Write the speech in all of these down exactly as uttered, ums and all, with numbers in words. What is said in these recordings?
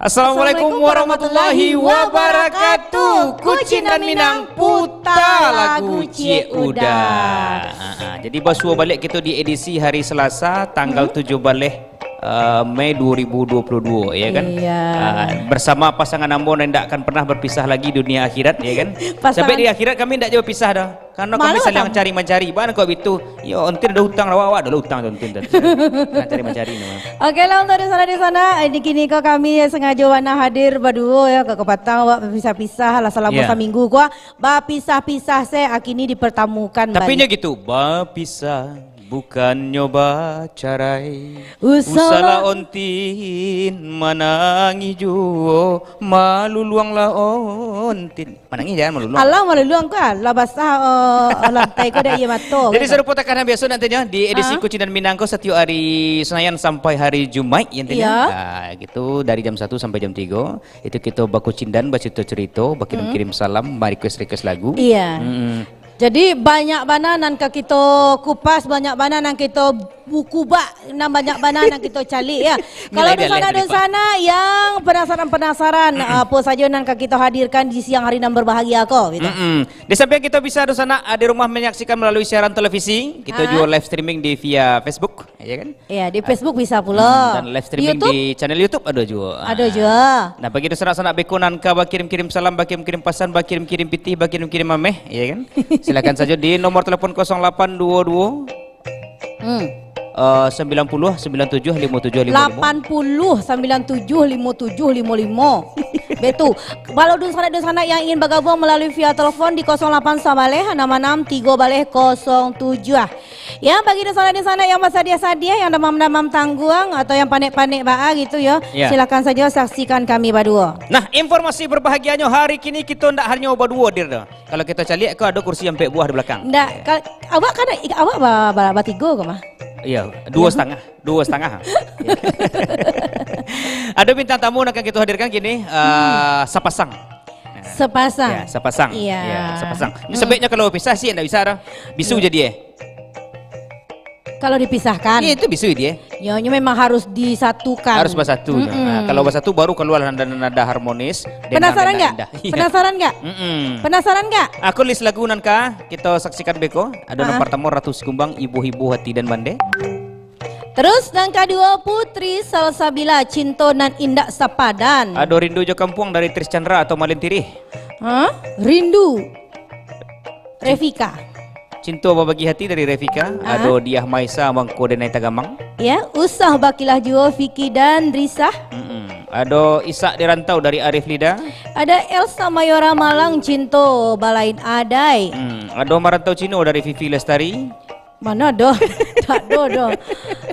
Assalamualaikum warahmatullahi wabarakatuh. Kucindan Minang puta lagu Ciek Uda. Ha, ha. Jadi basuo baliak kito di edisi hari Selasa tanggal tujuah baleh, eh, Mei dua ribu dua puluh dua, ya kan? Iya. Ah, bersama pasangan ambo nan indak akan pernah berpisah lagi dunia akhirat, ya kan? Pasangan Sampai di akhirat kami indak jauh pisah dah. Karena kami saling cari mancari. Bana kok bitu? Yo, Ontin ado utang, awak, awak ado utang tu, Ontin tu. Saling cari mancari ni. Oke lah, untuk di sana, di sana, eh, di kini ko kami sengaja bana hadir baduo ya, kok kapatang awak bapisah-pisah lah salamo saminggu ko, bapisah-pisah se, ah, kini dipertemukan baliak. Tapi nyo gitu, bapisah bukannyo bacarai. Usahlah Ontin manangih juo, maluluanglah Ontin. Manangih jangan maluluang. Alah, maluluang ko, alah basah, oh, lantai ko dari aia mato. Jadi sarupo takah nan biaso nantinyo di edisi Kucindan Minang ko satiok hari Senayan sampai hari Jumaik, ya, intinyo. Iya. Ah, gitu, dari jam satu sampai jam tiga. Itu kito bakucindan, bacarito-carito, bakirim-kirim salam, ma-request-request lagu. Iya. Mm-mm. Jadi banyak bana nan ka kito kupas, banyak bana nan kito bukubak, nan banyak bana nan kito caliak, ya. Kalau dunsanak-dunsanak yang penasaran-penasaran, ah, apo sajo nan ka kito hadirkan di siang hari nan berbahagia ko, gitu. Mm-mm. Di sampiang kito bisa, dunsanak, ah, di rumah menyaksikan melalui siaran televisi, kito juo live streaming di via Facebook, ya kan? Iya, di Facebook bisa pulo. Hmm, dan live streaming di channel YouTube ado juo. Ado juo. Nah, bagi dunsanak-sanak beko nan ka bakirim-kirim salam, bakirim-kirim pasan, bakirim-kirim pitih, bakirim-kirim ameh, ya kan? Silakan sajo di nomor telepon kosong lapan dua dua, eh, sembilan puluh, sembilan tujuh, lima tujuh lima lima. Lapan puluh, sembilan tujuh, lima tujuh lima lima. Betul. Kalau dunsanak-dunsanak yang ingin bergabung melalui via telepon di kosong lapan sabaleh, enam enam tiga baleh kosong tujuh. Ya, bagi dunsanak-dunsanak yang basadiah-sadiah, yang damam-damam tangguang, atau yang panek-panek baa gitu yo, silakan saja saksikan kami baduo. Nah, informasi berbahagianyo hari kini kito ndak hanyo baduo, Dir, doh. Kalau kito caliak ko ado kursi ampek buah di balakang. Ndak, ka-, awak kan, awak ba-, ba-, batigo ko mah? Iya, duo setengah. Duo setengah. Ado bintang tamu nan akan kito hadirkan kini, eh, sapasang. Nah, sapasang. Ya, sapasang. Iya. Ya, sapasang. Ini sebaiknya kalau pisah sih ndak bisa dah. Bisu jadi, eh. Kalau dipisahkan. Iya, itu bisu dia. Nyo, nyo memang harus disatukan. Harus basatu. Mm-mm. Nah, kalau basatu baru kaluar nada-nada harmonis. Penasaran nggak? Iya. Penasaran nggak? Mm-mm. Penasaran nggak? Aku list lagu nan ka kito saksikan beko. Ado nan partamo Ratu Sikumbang, Ibuh-ibuh Hati dan Bande. Terus nan kaduo, Putri Salsabila, Cinto Nan Indak Sapadan. Ado Rindu Jo Kampuang dari Tris Chandra atau Malin Tirih. Hah? Rindu. Revika. Cinto Babagi Hati dari Revika. Ah. Ado Diah Maisa, Mangko Denai Tagamang. Ya, Usah Bakilah Juo, Vicky dan Risah. Mm-mm. Ado Isak di Rantau dari Arif Lida. Ada Elsa Mayora Malang, Cinto Balain Adai. Hmm, ado Marantau Cino dari Vivi Lestari. Mana doh? Tak do doh.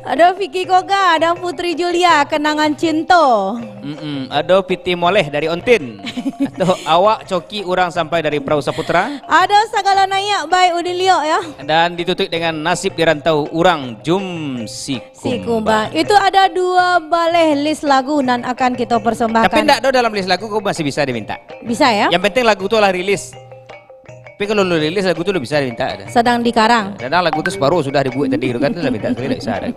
Ada Vicky Koga dan Putri Julia, Kenangan Cinto. Mm-mm. Ada Piti Moleh dari Ontin. Atau Awak Coki Urang Sampai dari Perahu Saputra. Ada Sagala Naiak by Udin Liok, ya. Dan ditutup dengan Nasib di Rantau Urang Jum Sikumbang. Sikumbang. Itu ada dua baleh list lagu nan akan kita persembahkan. Tapi ndak do dalam list lagu, kau masih bisa diminta. Bisa, ya? Yang penting lagu tu lah rilis. Tapi kalau lu rilis lagu tu, lu bisa minta dah. Sedang dikarang. Kadang lagu tu separuh sudah dibuat tadi tu kan, tu lah minta sekali tak bisa dah.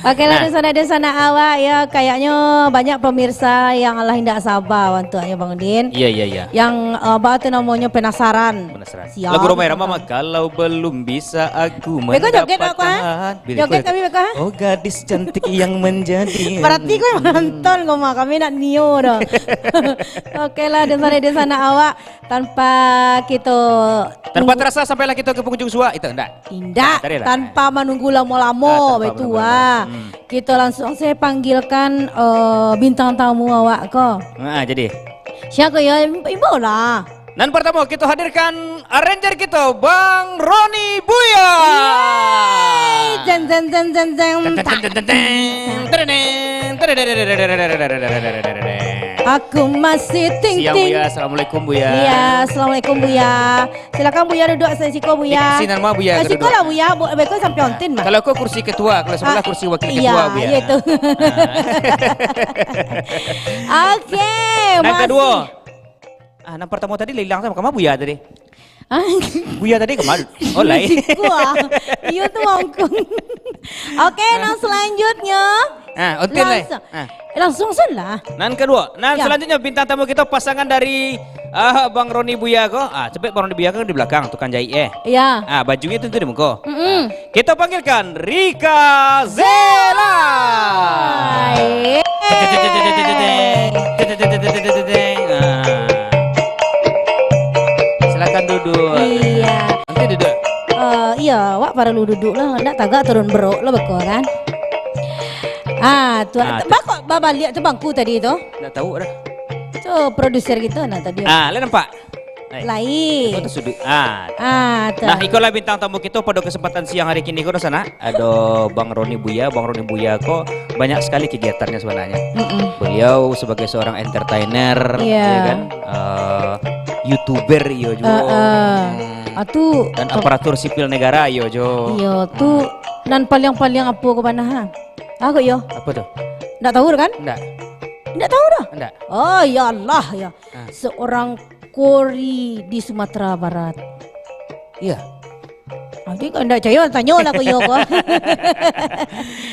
Oke lah, nah. Di sana, di sana awak ya, kayaknya banyak pemirsa yang alah indak sabar untuknya Bang Udin. Iya, iya, iya. Yang, eh, apa tu namanya, penasaran. Penasaran. Siap. Lagu Rhoma Irama mah, "Kalau belum bisa aku mendapatkan." Beko joget aku, ha? Joget kami beko, ha? Oh, gadis cantik yang menjadi. Berarti kau yang nonton kau mah, kami nak nio dah. Oke lah, di sana, di sana awak. Tanpa kito Tanpa terasa sampailah kito ke penghujung suak, itu ndak? Indak, tadi lah. Tanpa manunggu lamo-lamo, ah, tanpa betul manunggu lamo. Ah. Hmm. Kito langsung saya panggilkan, eh, bintang tamu awak ko. Ah, jadi. Siapa ya? Im-, imbau lah. Nan pertama, kito hadirkan arranger kito, Bang Roni Buya. Yeay! Jeng, jeng, jeng, jeng, jeng. Teng, teng, teng, teng, teng. Teng, teng, teng, teng. Aku masih ting ting. Siang, Buya. Assalamualaikum, Buya. Iya, assalamualaikum, Buya. Silakan Buya duduk siko, Buya. Di siko lah, Buya. Siko lah, Buya. Bu-, beko sampai Ontin mah. Kalau aku kursi ketua, kalau sebelah kursi wakil ketua, Buya. Iya, itu. Nah. Oke, yang kedua. Ah, nan pertama tadi lah hilang sama, kama Buya tadi? Ah. Buya tadi kama? Oh, lain. Siko ah. Iyo tu mangkung. Oke, nan selanjutnya. Ah, Ontin lai. Langsung. Ah. Eh, langsung sajolah. Nan kaduo. Nan Ya. selanjutnya bintang tamu kito pasangan dari, ah, Bang Roni Buya ko. Ah, capek Bang Roni Buya kan di belakang, tukang jahit, eh. Ya. Ah, bajunyo tu, tu di muko. Mm-mm. Kito panggilkan Rika Zela. Hai. Ah. Silakan duduk. Iya. Nanti duduk. Eh, iya, awak paralu duduk lah. Ndak tagak turun berok lah beko kan. Ah, tu Ah, tu. Bako babaliak tu bangku tadi tu. Ndak tahu dah. Tu produser kita nah tadi. Ah, lah nampak? Hai. Lai. Kau tu sudut. Ah. Ah, tu. Nah, ikolah bintang tamu kita pada kesempatan siang hari kini ko, sanak. Ado Bang Roni Buya. Bang Roni Buya ko banyak sekali kegiatannya sebenarnya. Mm-mm. Beliau sebagai seorang entertainer, Iya. ya kan? Eh, YouTuber iyo juo. Heeh. Hmm. Ah, tu Dan tu aparatur sipil negara iyo juo. Iyo, tu Hmm. nan paliang-paliang apo ko bana, ha? Aku yo. Apa tu? Ndak tahu kan? Ndak. Ndak tahu dah. Ndak. Oh, ya Allah ya. Ah. Seorang kori di Sumatera Barat. Iya. Nanti kalau ndak cayo, tanyolah ko iyo ko.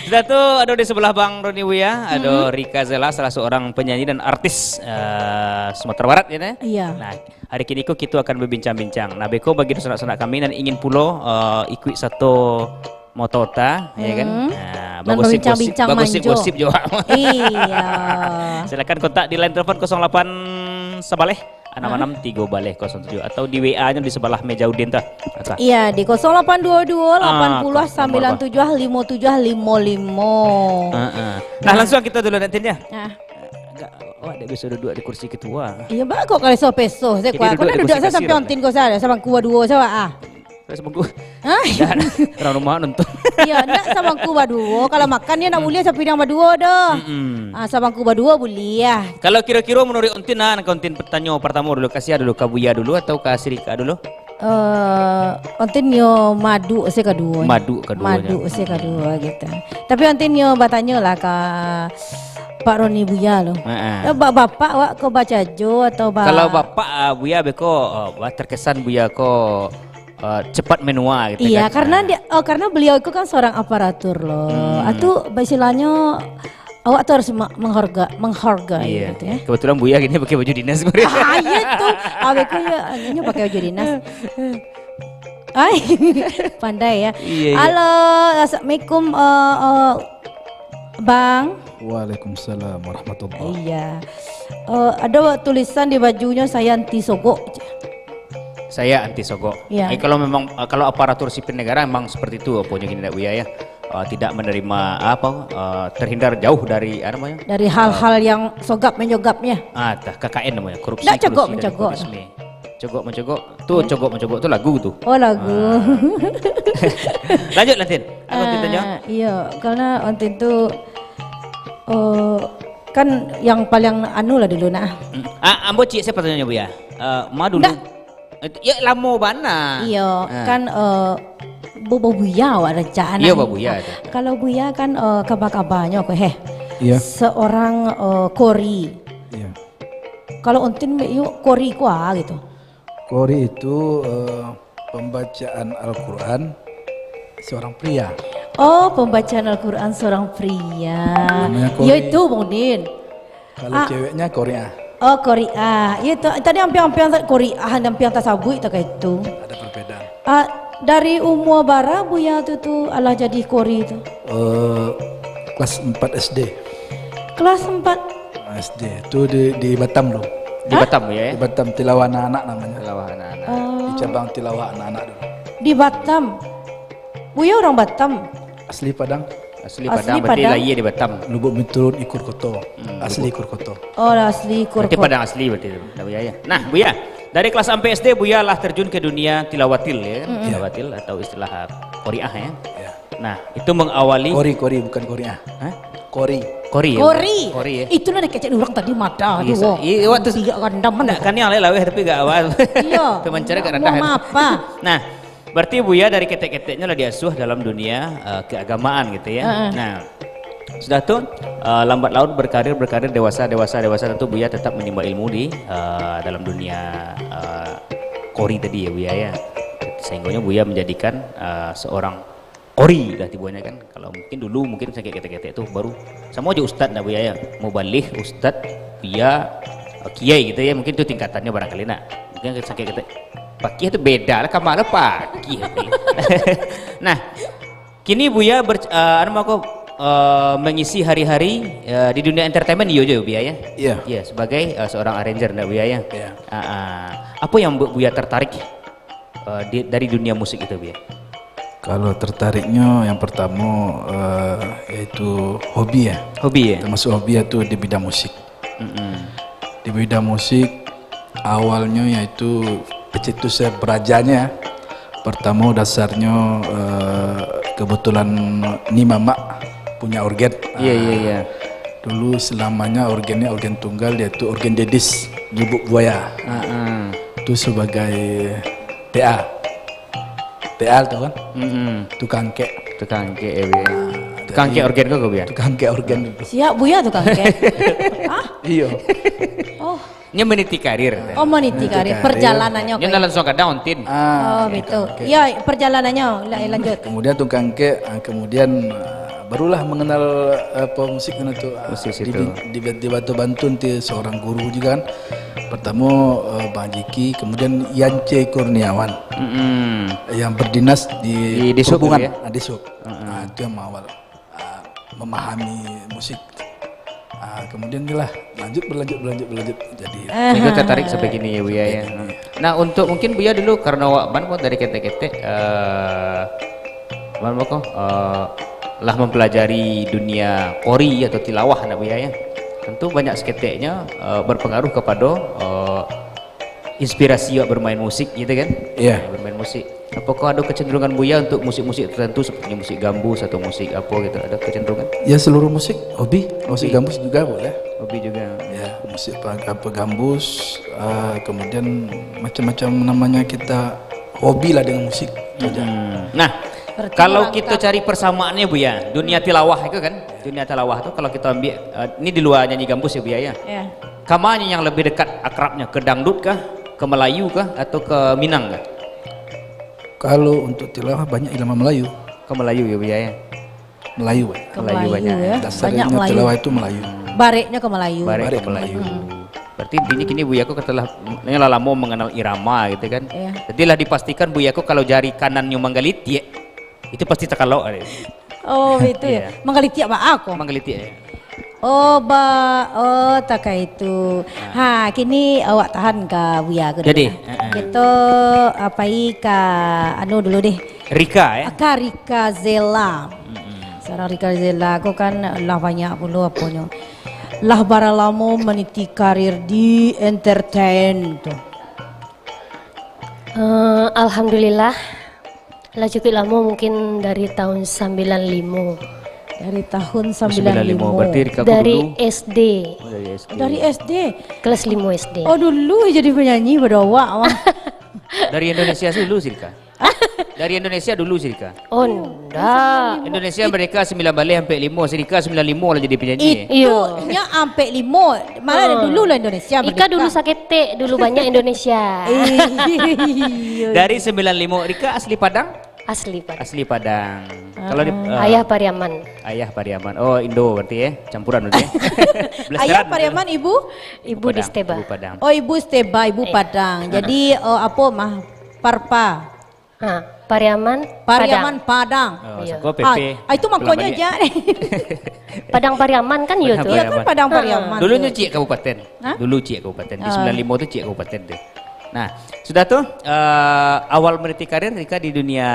Sudah tu, ado di sebelah Bang Roni Buya, ado Mm-mm. Rika Zela, salah seorang penyanyi dan artis, eh, Sumatera Barat, ya, nah? Iya. Nah, hari kini ko kito akan berbincang-bincang. Nah, beko bagi sanak-sanak kami nan ingin pulo, eh, ikuik sato mota-ota, ya kan? Mm. Nah, Dan bagosip-gosip, berbincang-bincang manjo. bagosip-gosip jo. Iya. Silakan kontak di line telepon kosong lapan sabaleh, anam anam tigo baleh kosong tujuh, atau di W A-nyo di sebelah meja Udin tu. Asa. Iya, di kosong lapan dua dua, Ah, lapan puluh, nomor sembilan tujuh, lima tujuh lima lima. Heeh. Nah, Nah. langsung kita dulu nanti ya. Ah. Agak, awak tak bisa duduk di kursi ketua. Iya, bah, kok kalau so peso, saya Jadi kuat. Kau duduk nak di duduk kursi saya kasir sampai lah. Ontin kau saya, sama kuah dua saya, ah. Terus bungkus. Hah? Dah, orang rumah nonton. Iya, ndak sabangku baduo. Kalau makan dia nak Hmm. buliah sapidang baduo doh. Mm-mm. Ah, sabangku baduo buliah. Kalau kiro-kiro menurut Ontin, nah, Ontin pertanyaan pertama dulu, kasih dulu ka Buya dulu atau ka Sirika dulu? Eh, Ontin yo madu se kaduo. Madu kaduo Madu je. se kaduo gitu. Tapi Ontin yo batanyo lah ka Pak Roni Buya lo. Heeh. Eh, ba-, bapak awak ko bacajo atau ba- Kalau bapak, ah, Buya beko, ah, terkesan Buya ko eh, cepat menua gitu Iya, kan. karena Nah. dia, oh, karena beliau itu kan seorang aparatur loh. Hmm. Atu, istilahnya, awak tuh harus me-, mengharga-, menghargai Iya. gitu ya. Kebetulan Buya gini pakai baju dinas. Ah, iya tuh. Awak itu ya, ini pakai baju dinas. Ay, pandai ya. Iya, iya. Halo, assalamualaikum, eh, eh, Bang. Waalaikumsalam warahmatullahi. Iya. Eh, ada tulisan di bajunya, "Saya anti sogok." Saya anti sogok. Iya. Eh, kalau memang, eh, kalau aparatur sipil negara memang seperti itu, apa gini nak Buya ya. Eh, tidak menerima apa, eh, terhindar jauh dari, apa namanya? Dari hal-hal Eh, yang sogap menyogapnya. Ah, tah, K K N namanya, korupsi, Ndak cogok kolusi, dan mencogok. nepotisme. Cogok mencogok. Tu Hmm. cogok mencogok tu lagu tu. Oh, lagu. Ah. Lanjutlah, Tin. Apa Tin tanya? Ah, iya, karena Ontin tu, eh, kan yang paling anu lah dulu nah. Hmm. Ah, ambo cik siapa tanya Buya? Eh, ma dulu. Ndak. Eh, ya lamo bana. Iya, Ah. kan, eh, bu-, babuya awak rancak Iya, nah. babuya tu. Kalau Buya kan, eh, kabar-kabarnya ko, heh. Iya. Seorang, eh, kori. Iya. Kalau Ontin, yuk, kori kuah gitu. Qori itu, eh, pembacaan Al-Quran seorang pria. Oh, pembacaan Al-Quran seorang pria. Namanya qori. Ya itu, Bang Udin. Kalau Ah. ceweknya qoriah. Oh, qoriah. Ya itu, tadi ampiang-ampiang ta-, qoriah, ampiang tasabuik tak itu. Ada perbedaan. Ah, dari umur bara Buya tu, tu alah jadi qori tu? Eh, kelas empat S D. Kelas empat? S D. Tu di, di Batam tu. Di Hah? Batam, ya, ya? Di Batam, Tilawah Anak-anak namanya. Tilawah Anak-anak. Oh. Di cabang Tilawah Anak-anak tu. Di Batam? Buya orang Batam? Asli Padang. Asli Asli Padang, berarti Padang. lahir di Batam. Lubuk Binturun, Ikur Koto. Hmm, Asli Lubuk. Ikur Koto. Oh, asli Ikur Berarti Koto. Padang asli berarti tu. Dah, Buya, ya. Nah, Buya, dari kelas empat S D, Buya lah terjun ke dunia tilawatil, ya kan? Mm-mm. Iya. Tilawatil atau istilah qoriah, ya. Iya. Nah, itu mengawali Qori, qori, bukan qoriah. Hah? Qori. Qori, ya? Qori. Qori, ya? Itulah dia kecek orang tadi mata Iya, tu, sa-, wah. iya, waktu Iya, rendaman Ndak tu. kaniang lah laweh, tapi gak awal. Iya. Pemancar agak rendah. Mau apa? Nah, berarti Buya dari ketek-keteknya lah diasuh dalam dunia, eh, keagamaan gitu ya. Heeh. Nah, sudah tu, eh, lambat laun berkarir, berkarir, dewasa, dewasa, dewasa, tentu Buya tetap menimba ilmu di, eh, dalam dunia, eh, qori tadi ya, Buya, ya. Sehingga Buya menjadikan, eh, seorang Qori lah tibo nyo kan. Kalau mungkin dulu mungkin sangkek ketek-ketek tu baru samo jo ustad ndak, Buya, yo. Mubalih, ustad, buya, eh, kiai gitu yo. Mungkin tu tingkatannyo barangkali nak. Mungkin sangkek ketek. Pakih tu beda lah, kama lah pakih. Nah, kini Buya ber-, eh, anu mako, eh, mengisi hari-hari, eh, di dunia entertainment iyo jo, Buya, yo? Iya. Iya, sebagai, eh, seorang arranger ndak, Buya, yo? Iya. Ah, ah. Apa yang membuat Buya tertarik eh, di, dari dunia musik itu, Buya? Kalau tertariknyo yang pertamo, eh, yaitu hobi ya. Hobi ya? Termasuk hobi itu di bidang musik. Mm-mm. Di bidang musik, awalnyo yaitu pencetus saya berajarnya. Pertamo dasarnyo, eh, kebetulan ni mamak punya orgen. Iya, iya, iya. Dulu selamanya orgennya orgen tunggal, yaitu orgen Dedis, Lubuk Buaya. Mm-mm. Tu sebagai T A. T A tu kan? Mm-mm. Tukang kek. Tukang kek ya, Buya. Ah, tukang kek orgen kau, Buya? Tukang kek orgen itu. Siap, Buya, tukang kek. Hah? Iyo. Oh. Ini meniti karir. Oh, meniti karir. Perjalanannya. Ini langsung kadang ontin. Ah, oh, betul. Oke. Ya, perjalanannya. La-, lanjut. Kemudian tukang kek, ah, kemudian, ah, barulah mengenal, eh, apa, musik itu. Ah, musik di, itu. Di, di Batu Bantun tu seorang guru juga kan. Pertama, eh, Bang Jiki, kemudian Yance Kurniawan. Mm-mm. Yang berdinas di, di Dishub, ya? Ah, Dishub. Mm-mm. Ah, itu yang awal, ah, memahami musik. Ah, kemudian itulah lanjut, berlanjut, berlanjut, berlanjut. Jadi, eh, sehingga tertarik sampai kini ya, Buya, ya. Nah, untuk mungkin Buya dulu, karena awak ban pun dari ketek-ketek, eh, ban apa ko, eh, lah mempelajari dunia qori atau tilawah, nak Buya, ya. Tentu banyak seketeknya, eh, berpengaruh kepada, eh, inspirasi awak bermain musik gitu kan? Iya. Ya, bermain musik. Apakah ada kecenderungan Buya untuk musik-musik tertentu seperti musik gambus atau musik apa gitu? Ada kecenderungan? Ya, seluruh musik, hobi. Musik gambus juga boleh. Hobi juga. Ya, musik pa-, apa, gambus, ah, kemudian macam-macam namanya kita hobi lah dengan musik saja. Hmm. Nah, kalau kita cari persamaannya, Buya, dunia tilawah itu kan? Dunia tilawah tu kalau kita ambil, eh, ini di luar nyanyi gambus ya, Buya, ya? Ya. Kamanyo yang lebih dekat akrabnya, ke dangdut kah, ke Melayu kah, atau ke Minang kah? Kalau untuk tilawah banyak irama Melayu. Ke Melayu ya, Buya, ya? Melayu, Pak. Ke Melayu Melayu, banyak, ya. Ya. Dasar banyak ilmu Melayu. Tilawah itu Melayu. Bareknyo ke Melayu. Barek ke Melayu. Hmm. Berarti intinya kini Buya ko telah, ini lah lamo mengenal irama gitu kan. Iya. Jadi lah dipastikan Buya ko kalau jari kanannyo manggalitik, itu pasti takalok. Oh, itu ya. Iya. Manggalitik baa ko? Manggalitik, ya. Oh, ba, oh, takai itu. Ha. Ha, kini awak tahan ka Buya ko dulu. Jadi, lah. Heeh. Kito, ah, pai ka anu dulu deh. Rika, ya? Ka Rika Zela. Mm-mm. Seorang Rika Zela ko kan lah banyak pulo aponyo. Lah bara lamo meniti karir di entertain tu? Eh, alhamdulillah, lah cukup lamo, mungkin dari tahun sambilan limo. Dari tahun sambilan limo. Sambilan limo, berarti Rika ko dulu. Dari S D. Oh, dari S D. Dari S D? Kelas limo S D. Oh, dulu jadi penyanyi, bado awak mah. Dari Indonesia dulu sih, Rika. Hah? Dari Indonesia dulu sih, Rika. Oh, ndak. Indonesia merdeka sembilan baleh ampek limo, si Rika sembilan limo lah jadi penyanyi. Itu, iyo, nya ampek limo. Malah dulu lah Indonesia merdeka. Ika dulu saketek, dulu banyak Indonesia. Iya. Dari sembilan limo, Rika asli Padang? Asli Padang. Asli Padang. Kalau di, ah, eh, ayah Pariaman. Ayah Pariaman. Oh, Indo berarti ya, campuran berarti ya. Ayah Pariaman, ibu? Ibu Padang, Disteba. Ibu Padang. Oh, ibu Steba, ibu Padang. Iya. Jadi, oh, apa mah? Parpa. Ha, Pariaman, Pariaman, Padang. Padang. Oh, iya. Sangko P P. Ah, itu mangkonyo Kelapa Gading. Padang Pariaman kan, iyo tu? Padang Pariaman. Iya kan, Padang Pariaman tu. Dulunyo ciek kabupaten. Hah? Dulu ciek kabupaten. Di, ah, sembilan limo tu ciek kabupaten tu. Nah, sudah tu, eh, awal meniti karir Rika di dunia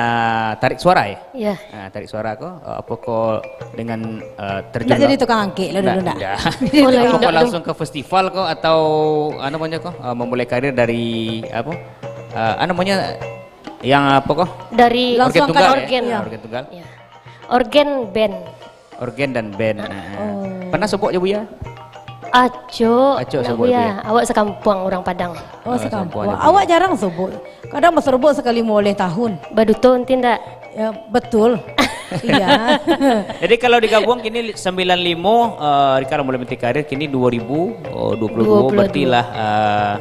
tarik suara, ya? Iya. Nah, tarik suara ko, eh, apa ko dengan, eh, terjun ndak jadi tukang angkek lah dulu, ndak? Ndak. Mulai apa ko ndak tu. Langsung ke festival ko atau, apa namanya ko, eh, memulai karir dari apa? Eh, apa namanya, yang apa ko? Dari orgen tunggal, ya? Langsung ke orgen. Iya. Orgen tunggal. Iya. Orgen band. Orgen dan band. Ah, ah. Oh. Pernah sobok jo Buya? Acok, Acok nak sobok Buya. Buya. Awak sekampuang urang Padang. Oh, oh, sekampuang. Sekampuang jo Buya. Awak jarang sobok. Kadang basobok sakali limo baleh tahun. Baduto enti ndak? Ya, betul. Iya. Jadi kalau digabuang kini li-, sembilan limo, eh, Rika lah mulai meniti karir, kini dua ribu dua puluh dua, dua puluh dua. Berarti lah, eh,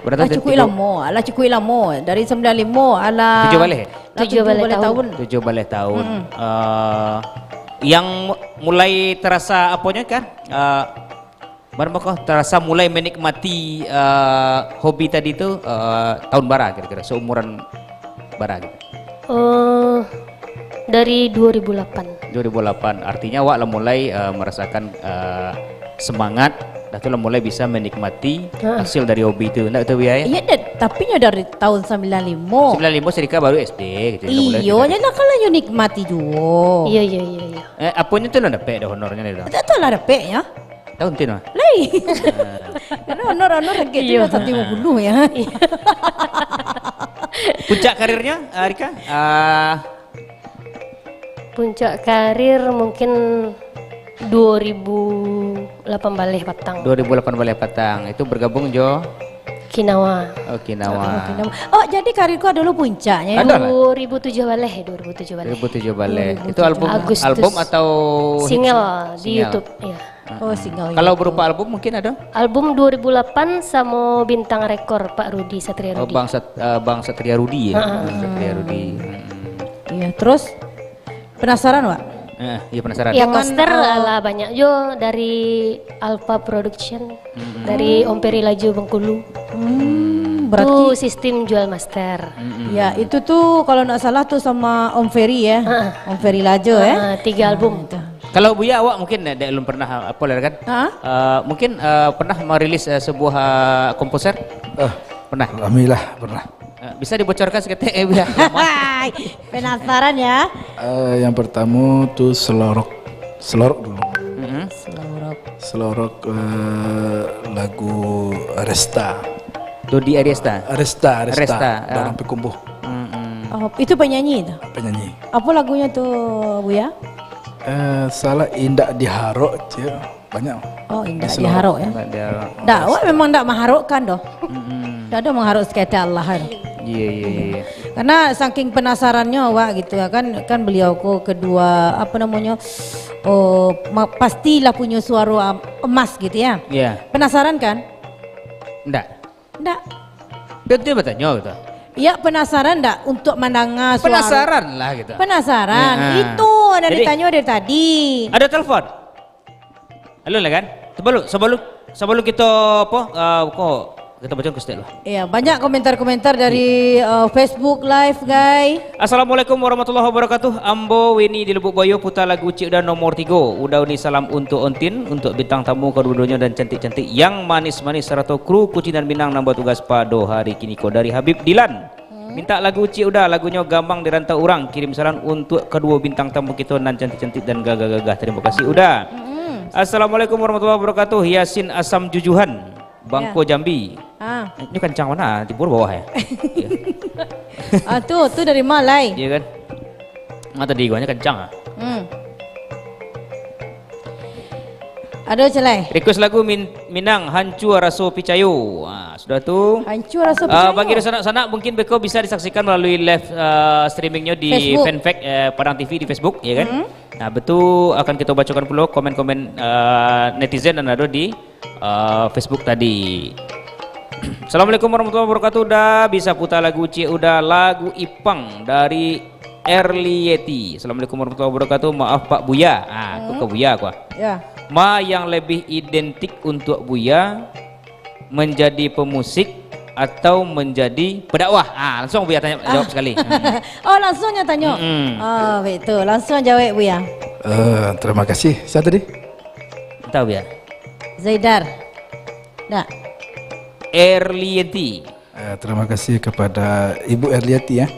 Berarti lah cukuik lamo, lah cukuik lamo. Dari sembilan limo, alah, tujuah baleh? Lah tujuah baleh tahun. Tujuah baleh tahun. Mm-mm. Eh, yang mu-, mulai terasa aponyo kan? Eh, Barapo ko, terasa mulai menikmati, eh, hobi tadi tu, eh, tahun bara kira-kira, seumuran bara gitu? Eh, dari dua ribu lapan. Dua ribu lapan, artinya awak lah mulai, eh, merasakan, eh, semangat, dah tu lah mulai bisa menikmati Ha. hasil dari hobi tu, ndak tu, Buya, ya? Iya, Dad, tapi nyo dari tahun sembilan limo. Sembilan limo Sirika baru S D gitu, lah mulai Iyo, kita nyo lah kan lah nyo nikmati juo. Iya, iya, iya, iya. Eh, aponyo tu lah dapek dah honornyo ni dah? Tak tahu lah dapeknyo. Tahun tu mah? Lai. Karena honor-honor sakit tu Iyo. Dah satu lima puluh ya. Puncak karirnya, ah, Rika? Ah, Puncak karir mungkin dua ribu lapan baleh patang. Dua ribu lapan baleh patang. Itu bergabung jo? Kinawa. Oh, Kinawa. Oh, Kinawa. Oh, jadi karirku adalah puncaknya. Ada lah. Dua ribu tujuh baleh, dua ribu tujuh baleh. Dua ribu tujuh baleh. Itu album, Agustus. Album atau single di single? YouTube, ya. Oh, single. Kalau berupa album mungkin ada? Album dua ribu lapan samo Bintang Rekor, Pak Rudi, Satria Rudi. Oh, Bang Sat-, eh, Bang Satria Rudi ya? Ha, ha, ha. Satria Rudi. Hmm. Iya, terus penasaran, Wak? Eh, iya, penasaran. Yang master, eh, alah banyak jo dari Alpha Production, dari Om Peri Laju Bengkulu. Hmm, berarti itu sistem jual master. Ya, itu tu kalau ndak salah tu sama Om Ferry ya. Ha. Om Ferry Laju, eh? Ha, tiga album. Nah, itu. Kalau Buya, awak mungkin dek, dek alun pernah, apo lah kan? Ha? Eh, mungkin, eh, pernah merilis, eh, sebuah, eh, komposer? Eh, pernah? Alhamdulillah, pernah. Eh, bisa dibocorkan saketek, eh, Buya? Hai, penasaran ya? Eh, yang pertama tu Selorok. Selorok dulu. Mm-mm. Selorok. Selorok, eh, lagu Resta. Dodi Ariesta? Resta, Resta. Resta, ah. Dorang Pikumbuh. Mm-mm. Oh, itu penyanyi tu? Penyanyi. Apa lagunya tu, Buya? Eh, salah indak diharok, cik. Banyak. Oh, indak diharok, ya? Indak diharok. Ndak, awak memang ndak mengharokkan doh. Mm-mm. Ndak ada mengharok seketek Allah kan. Iya, iya, iya, iya. Karena saking penasarannyo awak gitu ya kan, kan beliau ko kedua, apa namanya, oh, ma-, pastilah punya suara am-, emas gitu ya. Iya. Penasaran kan? Ndak. Ndak. Dia, dia bertanya gitu. Ya, penasaran ndak untuk mendengar suara? Penasaran lah gitu. Penasaran. Ya. Itu yang ditanyo dari tadi. Ada telepon. Halo lah kan? Sebelum, sebelum, sebelum kita apa, eh, kok kita baca ke step lah. Iya, banyak komentar-komentar dari, eh, Facebook Live, guys. Assalamualaikum warahmatullahi wabarakatuh. Ambo Weni di Lubuk Buayo, puta lagu Cik Uda nomor tigo. Uda Uni, salam untuk Ontin, untuk bintang tamu kedua-duanya dan cantik-cantik yang manis-manis, sarato kru Kucinan Minang nan batugas pado hari kiniko. Dari Habib Dilan. Minta lagu Cik Uda, lagunyo Gamang di Rantau Urang. Kirim salam untuk kedua bintang tamu kito nan cantik-cantik dan gagah-gagah. Terima kasih, Uda. Mm-mm. Assalamualaikum warahmatullahi wabarakatuh. Yasin Asam Jujuhan, Bangko, ya. Jambi. Ah. Ini kancang mana? Timbul bawah ya? Ya. Ah, tu, tu dari ma lai? Iya kan? Ah, tadi guanya kancang ah. Hmm. Ado, Celai? Request lagu Min-, Minang, Hancua Raso Picayo. Ah, sudah tu. Hancua Raso Picayo. Ah, bagi sanak-sanak, mungkin beko bisa disaksikan melalui live, ah, streamingnya di Facebook. Fanpage, eh, Padang T V di Facebook, ya kan? Hmm. Nah, betul, akan kita bacakan pulo komen-komen, eh, netizen nan ada di, eh, Facebook tadi. Assalamualaikum warahmatullahi wabarakatuh. Uda bisa putar lagu Cik Uda, lagu Ipang dari Erlieti. Assalamualaikum warahmatullahi wabarakatuh. Maaf Pak Buya. Ah, tu ke Buya aku ah. Ya. Ma yang lebih identik untuk Buya, menjadi pemusik atau menjadi pendakwah? Ah, langsung Buya tanya jawab sekali. Hmm. Oh, langsung nyo tanyo. Mm-mm. Oh, baik tu. Langsung jawab Buya. Eh, terima kasih. Siapa tadi? Entah Buya. Zaidar. Dak. Erlieti. Eh, terima kasih kepada Ibu Erlieti ya.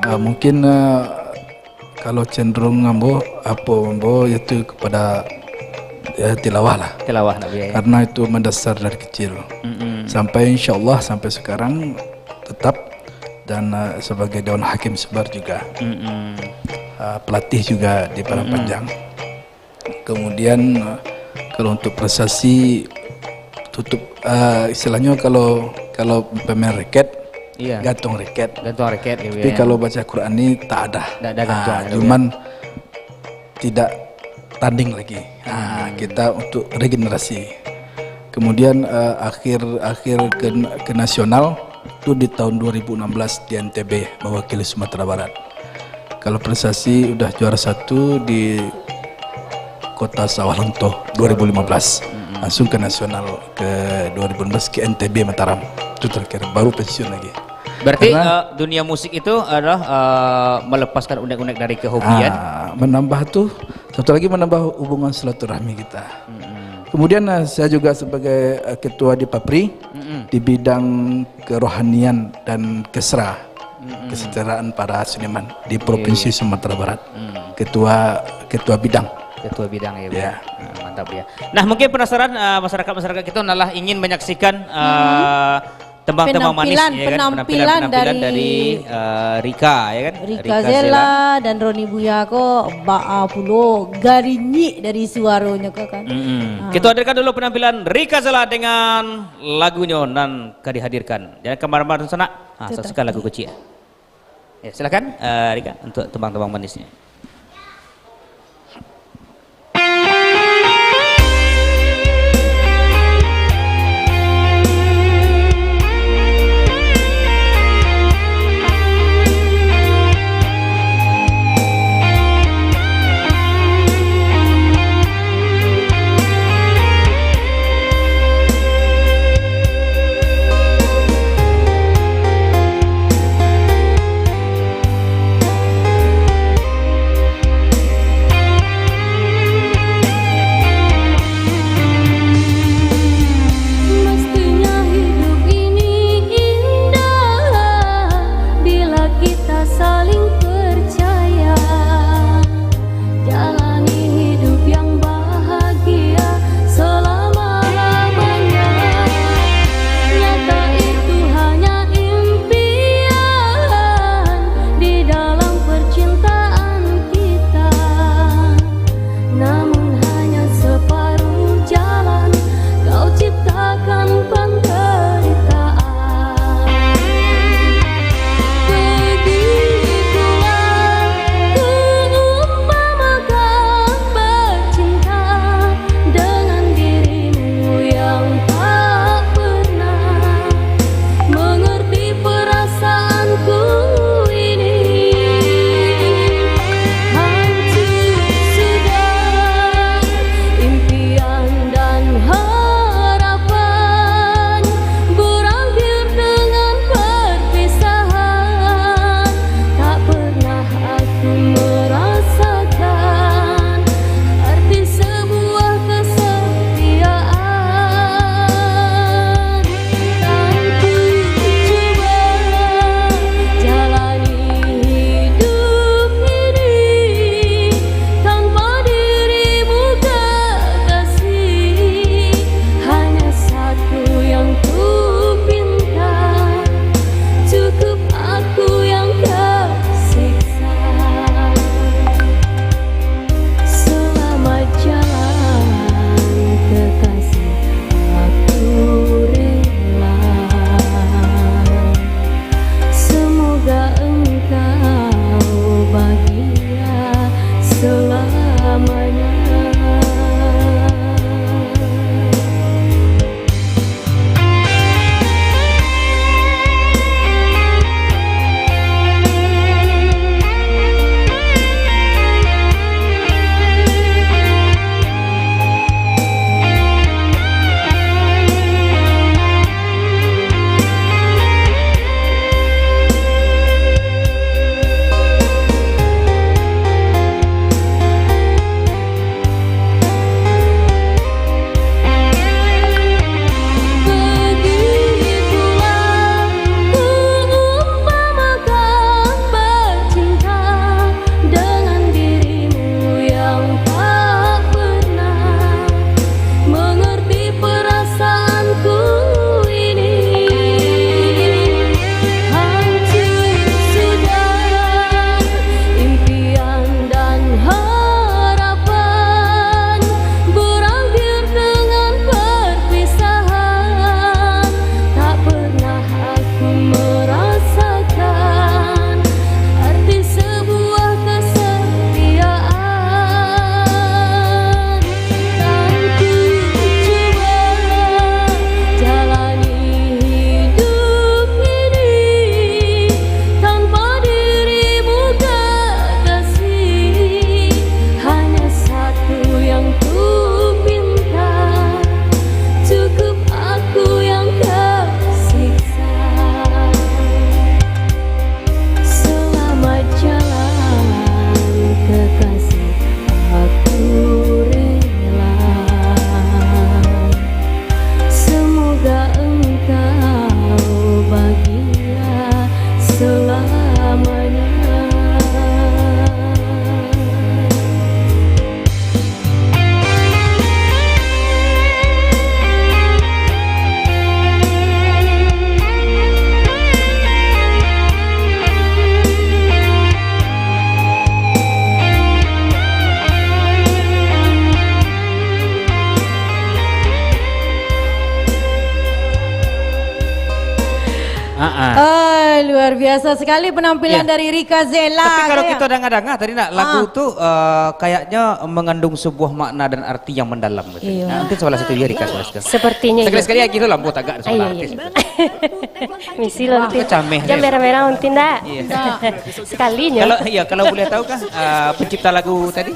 Eh, mungkin, eh, kalau cenderung ambo, apo ambo itu kepada, ya, tilawah lah. Tilawah nak Buya, ya. Karena itu mendasar dari kecil. Mm-mm. Sampai insya Allah sampai sekarang tetap dan, eh, sebagai Dewan Hakim Sebar juga. Mm-mm. Eh, pelatih juga di Padang Mm-mm. Panjang. Kemudian, eh, kalau untuk prestasi tutup, eh, istilahnya kalau, kalau pemain raket, iya, gantung raket. Gantung raket, gitu. Tapi ya, kalau baca Quran ni tak ada. Tak ada gantung, ah, gitu ya. Cuman tidak tanding lagi. Ah, hmm. Kita untuk regenerasi. Kemudian, eh, akhir akhir ke, ke nasional tu di tahun dua ribu enam belas di N T B mewakili Sumatera Barat. Kalau prestasi udah juara satu di Kota Sawah Lunto dua ribu lima belas. Langsung ke nasional ke dua ribu enam belas ke N T B Mataram. Itu terakhir, baru pensiun lagi. Berarti, Karena eh, dunia musik itu adalah, eh, melepaskan unek-unek dari kehobian. Ah, menambah tu, satu lagi, menambah hubungan silaturahmi kita. Kemudian, eh, saya juga sebagai, eh, ketua di Papri di bidang kerohanian dan kesra, kesetaraan para seniman di Provinsi Sumatera Barat. Ketua ketua bidang. Ketua bidang, ya, Bu. Ya. Ah, mantap, ya. Nah, mungkin penasaran, eh, masyarakat-masyarakat kita nalah ingin menyaksikan, eh, tembang-tembang manis, ya kan? Penampilan, penampilan dari, eh, Rika, ya kan? Rika Zela dan Roni Buya ko, baa pulo garinyik dari suaronyo ko kan. Mm-mm. Ah. Kita hadirkan dulu penampilan Rika Zela dengan lagunyo nan ka dihadirkan. Jangan kemana-mana sanak. Ah, saksikan lagu kecil. Ya, silakan, eh, Rika, untuk tembang-tembang manisnya. Ah, ah. Oh, luar biasa sekali penampilan Ya. dari Rika Zela, Tapi kalau ya? kita dengar-dengar tadi nak, lagu Ah. tu, eh, kayaknya mengandung sebuah makna dan arti yang mendalam, katanya. Iya. Nah, mungkin salah satu ya, Rika, salah satu. Sepertinya, iya. Sekali-sekali lagi tu lampu tagak Ah, iya, sebelah iya. artis. Misi Wah, lontin. Kecameh Jam dia. merah-merah lontin, dak? Iya. Sekalinya. Kalau, iya, kalau boleh tahu kah, eh, pencipta lagu tadi?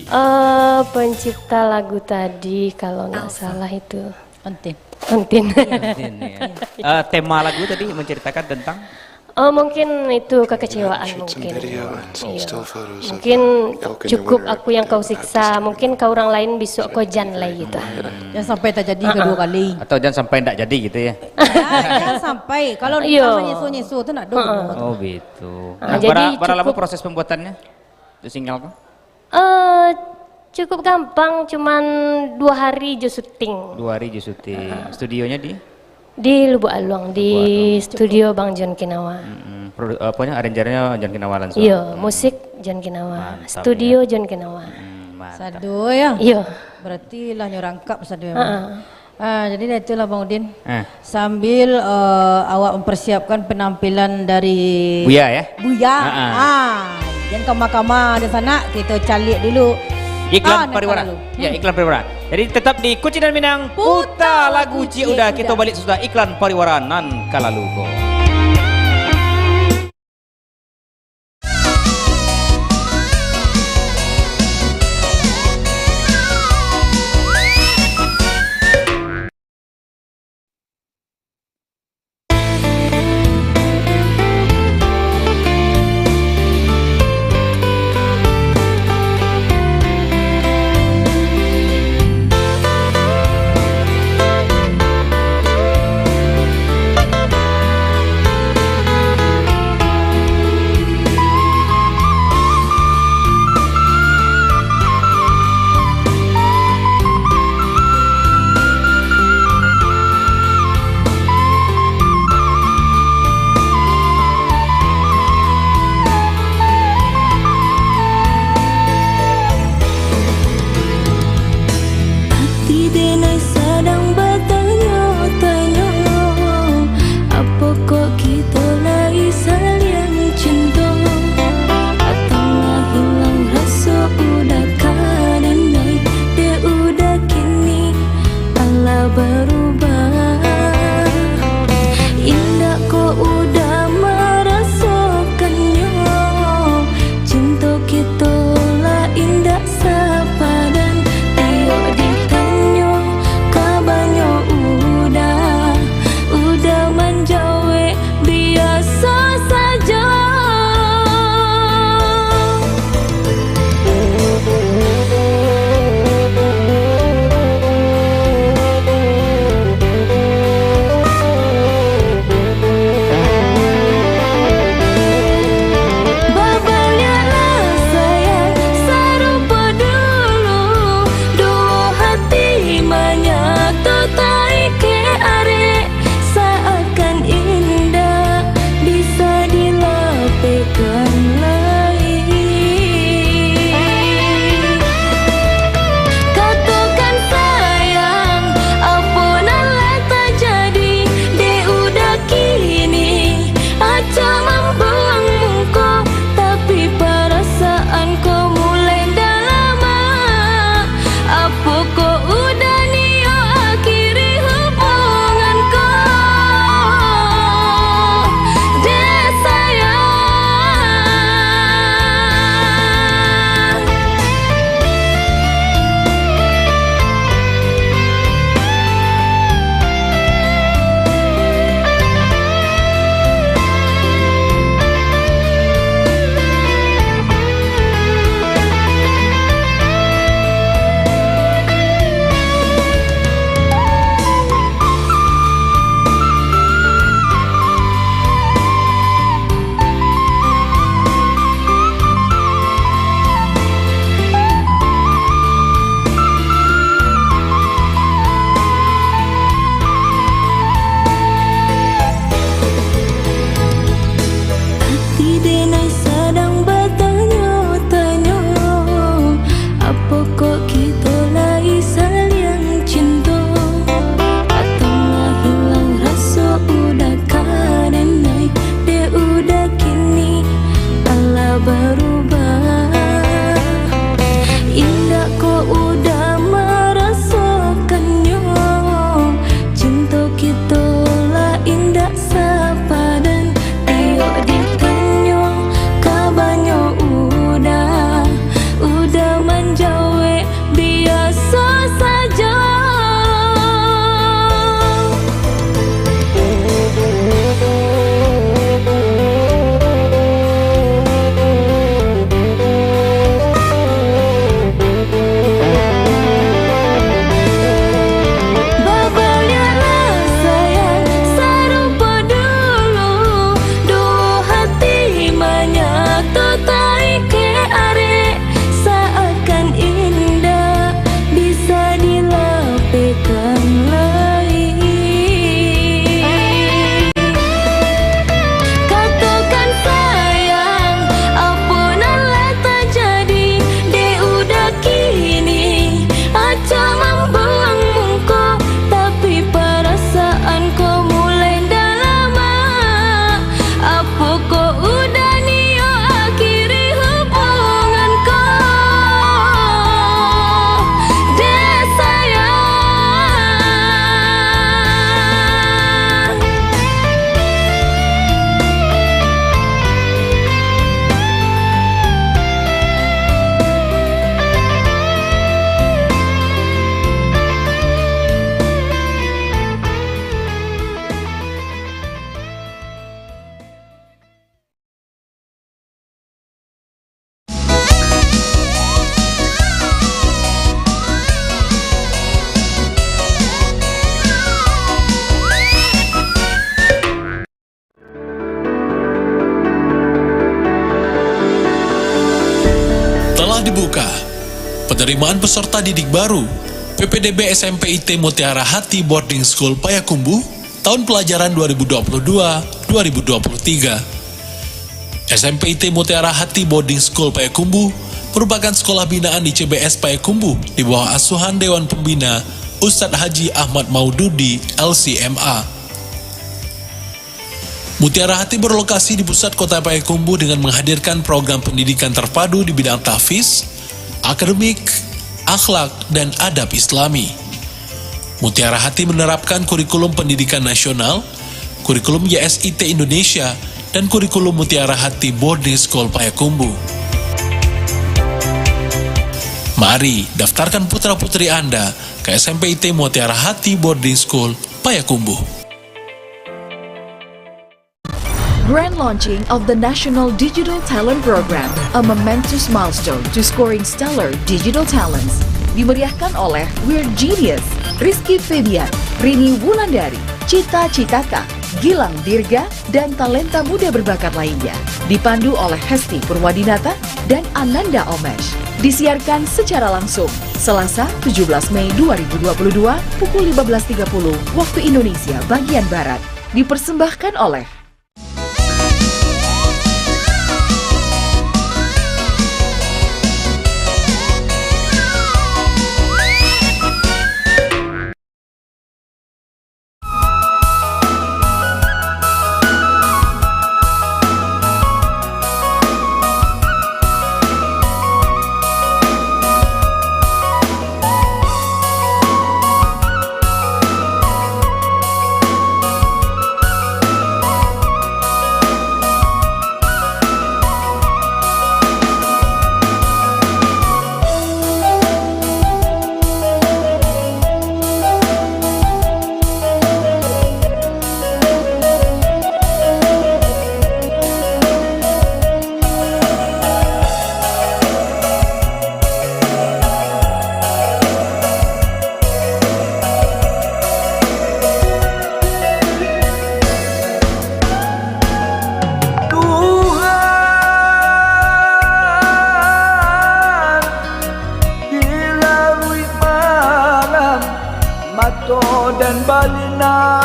Eh, pencipta lagu tadi, kalau nggak salah itu Entin. Entin. Entin, ya. Eh, tema lagu tadi menceritakan tentang Oh, mungkin itu kekecewaan mungkin. Iya. Mungkin cukup aku yang kau siksa, mungkin kau orang lain besok kau jan lai gitu. Jangan sampai terjadi kedua kali. Atau jangan sampai ndak jadi gitu ya. Ya, jangan sampai. Kalau Iyo. nikah menyeso-nyeso tu nak dulu. Heeh. Oh, gitu. Ah, Nah, jadi bara, bara lama cukup proses pembuatannya? Untuk single tu? Eh, cukup gampang, cuman dua hari jo syuting. Dua hari jo syuting. Studionya di? Di Lubuk Aluang, di Lubuk Aluang. studio Bang John Kinawa. Mm-mm. Produ-, apanya, arrangernya John Kinawa langsung? Iya, Mm. musik John Kinawa, Mantap, studio ya. John Kinawa. Mm, mantap. Sado ya? Iya. Berarti lah nyo rangkap sado memang. Ha-ha. Ah, jadi dah itulah Bang Udin. Eh. Sambil, eh, awak mempersiapkan penampilan dari Buya, ya? Buya. Ha-ha. Ah, jangan kama-kama di sana, kita caliak dulu. Iklan Ah, nan pariwara. kalalu. Ya, Hmm. iklan pariwara. Jadi tetap di Kucindan Minang, Puta puta lagu lagu Cik Cik Uda. Kita Uda. balik sudah iklan pariwara nan kalalu ko. Penerimaan peserta didik baru P P D B S M P I T Mutiara Hati Boarding School Payakumbuh tahun pelajaran dua ribu dua puluh dua, dua ribu dua puluh tiga. S M P I T Mutiara Hati Boarding School Payakumbuh merupakan sekolah binaan I C B S Payakumbuh di bawah asuhan Dewan Pembina Ustadz Haji Ahmad Maududi, L C M A. Mutiara Hati berlokasi di pusat kota Payakumbuh dengan menghadirkan program pendidikan terpadu di bidang tahfiz, akademik, akhlak, dan adab Islami. Mutiara Hati menerapkan kurikulum pendidikan nasional, kurikulum Y S I T Indonesia, dan kurikulum Mutiara Hati Boarding School Payakumbuh. Mari, daftarkan putra-putri Anda ke S M P I T Mutiara Hati Boarding School Payakumbuh. Grand launching of the National Digital Talent Program, a momentous milestone to scoring stellar digital talents. Dimeriahkan oleh Weird Genius, Rizky Febian, Rini Wulandari, Cita Citata, Gilang Dirga, dan talenta muda berbakat lainnya. Dipandu oleh Hesti Purwadinata dan Ananda Omesh. Disiarkan secara langsung, Selasa, tujuh belas Mei dua ribu dua puluh dua, pukul lima belas tiga puluh waktu Indonesia bagian Barat. Dipersembahkan oleh Tuhan, di laruik malam, mato dan balina,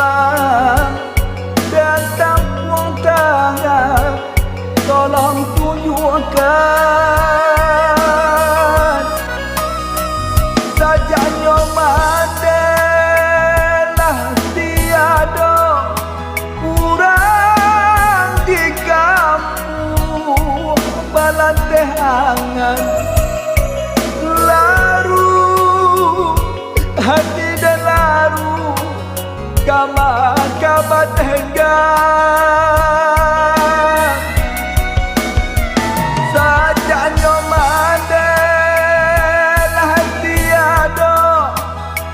dan tampuang tangan, tolong tunjukkan. Sajaknyo madelah tiado urang di kampuang balanteh angan. Laruik hati dan laruik kama ka batenggang. Sajaknyo madelah tiado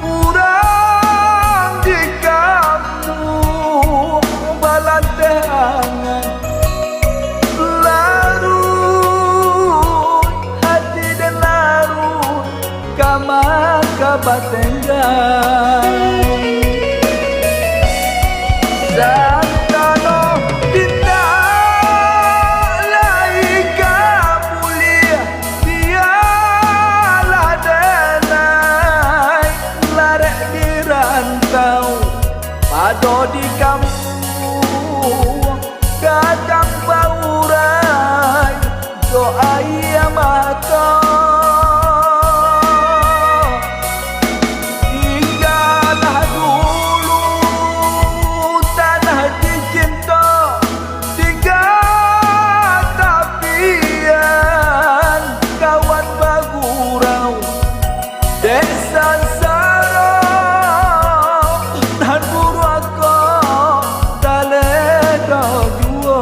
urang di kampuang balanteh angan. Laruik hati dan laruik kama ka batenggang. Santano indak lai ka buliah, bialah denai larek di rantau, pado di kampuang, gadang baurai jo aia mato. Tinggalah dulu tanah di cinto, tingga tapian kawan bagurau. Dek sansaro nan buruak ko taleda juo.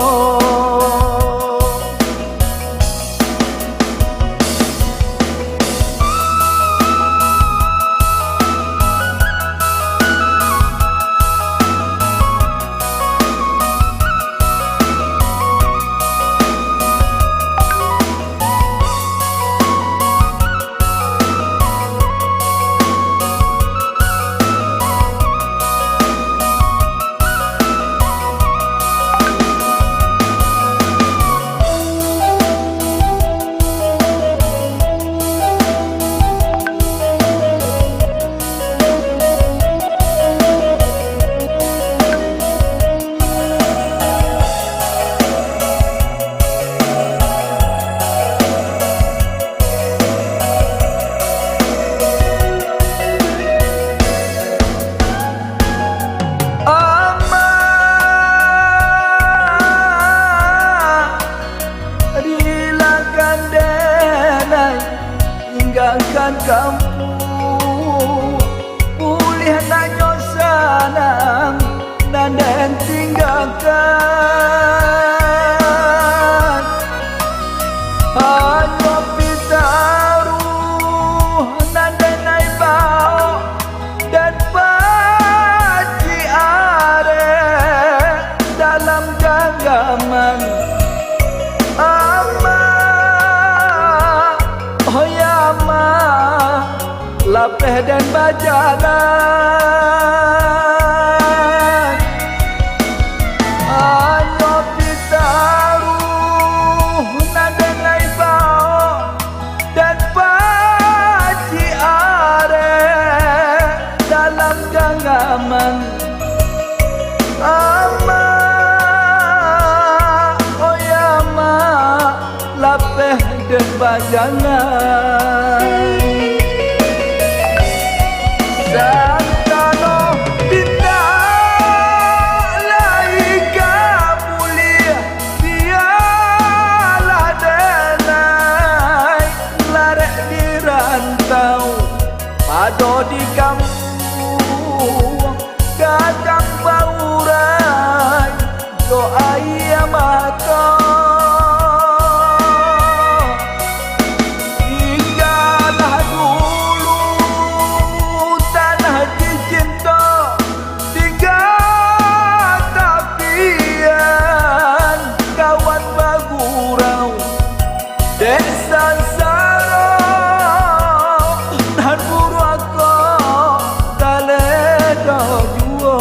bajalan. Santano pindah lai ka buliah, bialah denai larek di rantau, pado di kampuang. Gadang baurai jo aia mato. Tinggalah dulu tanah cicinto, tingga tapian kawan bagurau. Dek sansaro nan buruak ko, taleda juo.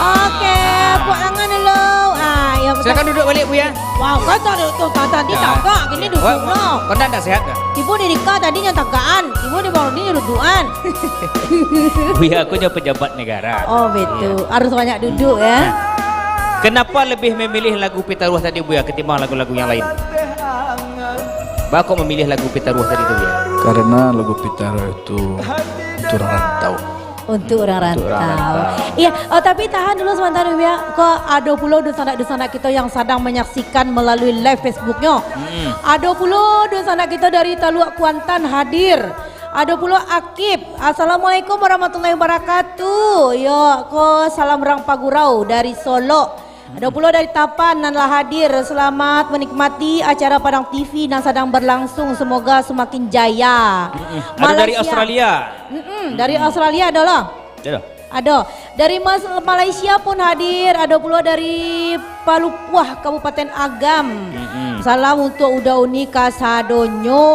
Oke, puak tangan dulu. Ah, ya, betul. Silakan duduk balik, Buya. Wah, kau tak duduk, tak tadi. Ya. Tagak, kini duduk lo. Kau ndak, ndak sehat kah? Ibu di Rika tadi nyo tagakan, ibu di Mauludi nyo dudukan. Buya, aku nyo pejabat negara. Oh, betul. Iya. Harus banyak duduk, ya. Nah, kenapa lebih memilih lagu Pitaruah tadi, Buya, ketimbang lagu-lagu yang lain? Baa kok memilih lagu Pitaruah tadi tu, Buya? Karena lagu Pitaruah itu untuk orang rantau. Untuk orang rantau. Untuk orang rantau. Iya, oh, tapi tahan dulu sebentar, Buya. Kok ado pulo dunsanak-dunsanak kito yang sadang menyaksikan melalui live Facebook-nyo. Mm-mm. Ado pulo dunsanak kito dari Taluak Kuantan hadir. Ado pulo Akib. Assalamualaikum warahmatullahi wabarakatuh. Yo, ko salam rang pagurau dari Solok. Ado pulo dari Tapan nan lah hadir. Selamat menikmati acara Padang T V nan sadang berlangsung. Semoga semakin jaya. Mm-mm. Ado dari Malaysia. Australia. Mm-mm, dari Australia ado lah. Ado. Ado. Dari Mas-, Malaysia pun hadir. Ado pulo dari Palupuah, Kabupaten Agam. Mm-mm. Salam untuk Uda Uni kasadonyo.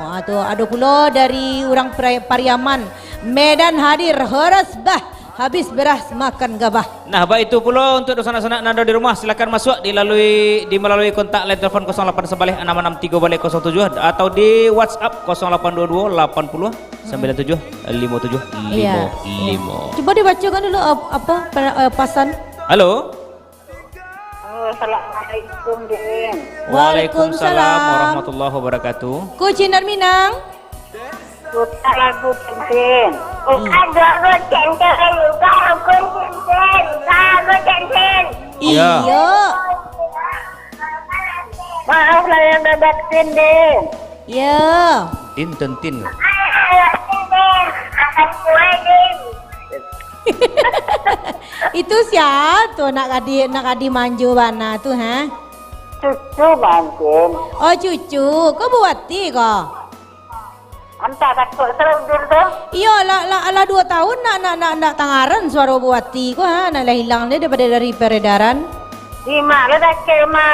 Ado, ado pulo dari urang Pri-, Pariaman, Medan hadir. Horas bah. Habis beras makan gabah. Nah, baitu pulo untuk dunsanak-sanak nan ado di rumah, silakan masuak dilalui, di malalui kontak line telepon kosong lapan sabaleh anam anam tigo baleh kosong tujuh atau di WhatsApp kosong lapan dua dua lapan puluh sembilan tujuh limo tujuh limo limo. Iya. Cuba dibacakan dulu, ap-, apa, pe-, eh, pasan. Halo. Halo, assalamualaikum, Din. Waalaikumsalam. Waalaikumsalam warahmatullahi wabarakatuh. Kucing dan Minang. Putar lagu Tintin. Hmm. Bukan dua Tintin, bukan lagu Tintin, bukan lagu Tintin. Iya. Iya. Maaf lah yang dah batin, Din. Iya. Tin, tin, tin. Ayo, Din. Makan kue, Din. Itu sia tu nak kadi, nak kadi manjo bana tu, ha? Cucu mangkin. Oh, cucu. Ko buati ko? Antah takut salah udur tu. Iyo, lah, lah, alah duo tahun nak, nak, nak, nak tangaran suaro buati ko, ha? Nak lah hilang deh daripada dari peredaran. Di ma lah dakek ma,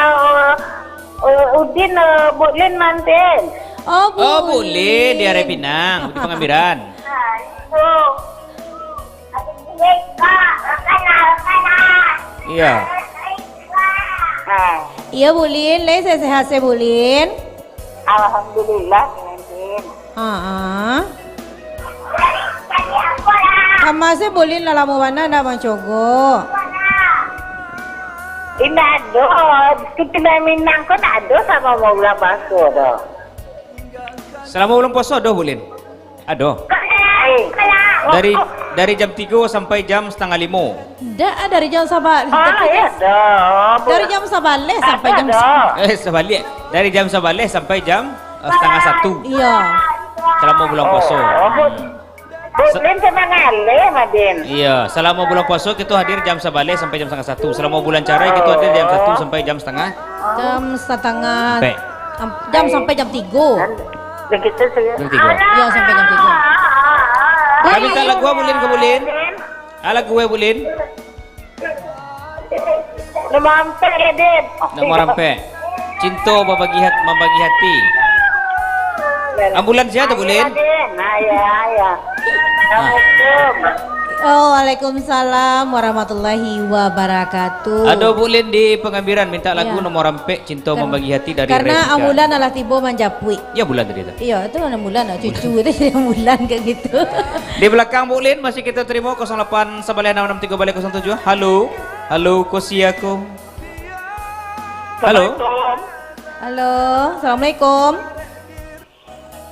eh, eh, Udin, eh, Buklin mantin. Oh, Buklin. Oh, Buklin di Arai Pinang, di Pangambiran. Nah, itu. Iya. Iya, Bulin. Lai sehat-sehat se, Bulin? Alhamdulillah, Din. Haa. Kama se, Bulin, lah lamo bana ndak mancogo. Indak ado. Kito Minang ko ndak ado samo bulan puaso tu. Salamo bulan puaso ado, Bulin? Ado. Dari, dari jam tigo sampai jam satangah limo. Ndak, dari jam saba-, oh, iya, ado. Dari jam sabaleh sampai jam, ado. Eh, sabalik. Dari jam sabaleh sampai jam, eh, satangah satu. Iya. Salamo bulan puaso. Oh, oh. Bulin se mangaleh, Madin. Iya, salamo bulan puaso kito hadir jam sabaleh sampai jam satangah satu. Salamo bulan carai kito hadir jam satu sampai jam satangah. Jam satangah. Ampek. Am-, jam sampai jam tigo. Begitu saja. Jam tigo. Iya, sampai jam tigo. Ka mintak lagu ah, Bulin, ka Bulin? Ah, lagu eh, Bulin? Nomor ampek ya, Din. Nomor ampek. Cinto babagi hat-, mambagi hati. Ambulan sia tu, Bulin? Ayo, Din. Ayo, ayo. Ah. Assalamualaikum. Oh, waalaikumsalam warahmatullahi wabarakatuh. Ado Buk Lin di Pangambiran, minta lagu nomor ampek, Cinto Membagi Hati dari Karena Revika. Ambulan alah tibo manjapuik. Ya, bulan tadi tu. Iya, itu ambulan lah, cucu tu jadi ambulan kayak gitu. Di belakang Buk Lin masih kita terima, kosong lapan sabaleh enam enam tiga baleh kosong tujuh. Halo. Halo, ko sia ko. Halo. Assalamualaikum. Halo, assalamualaikum.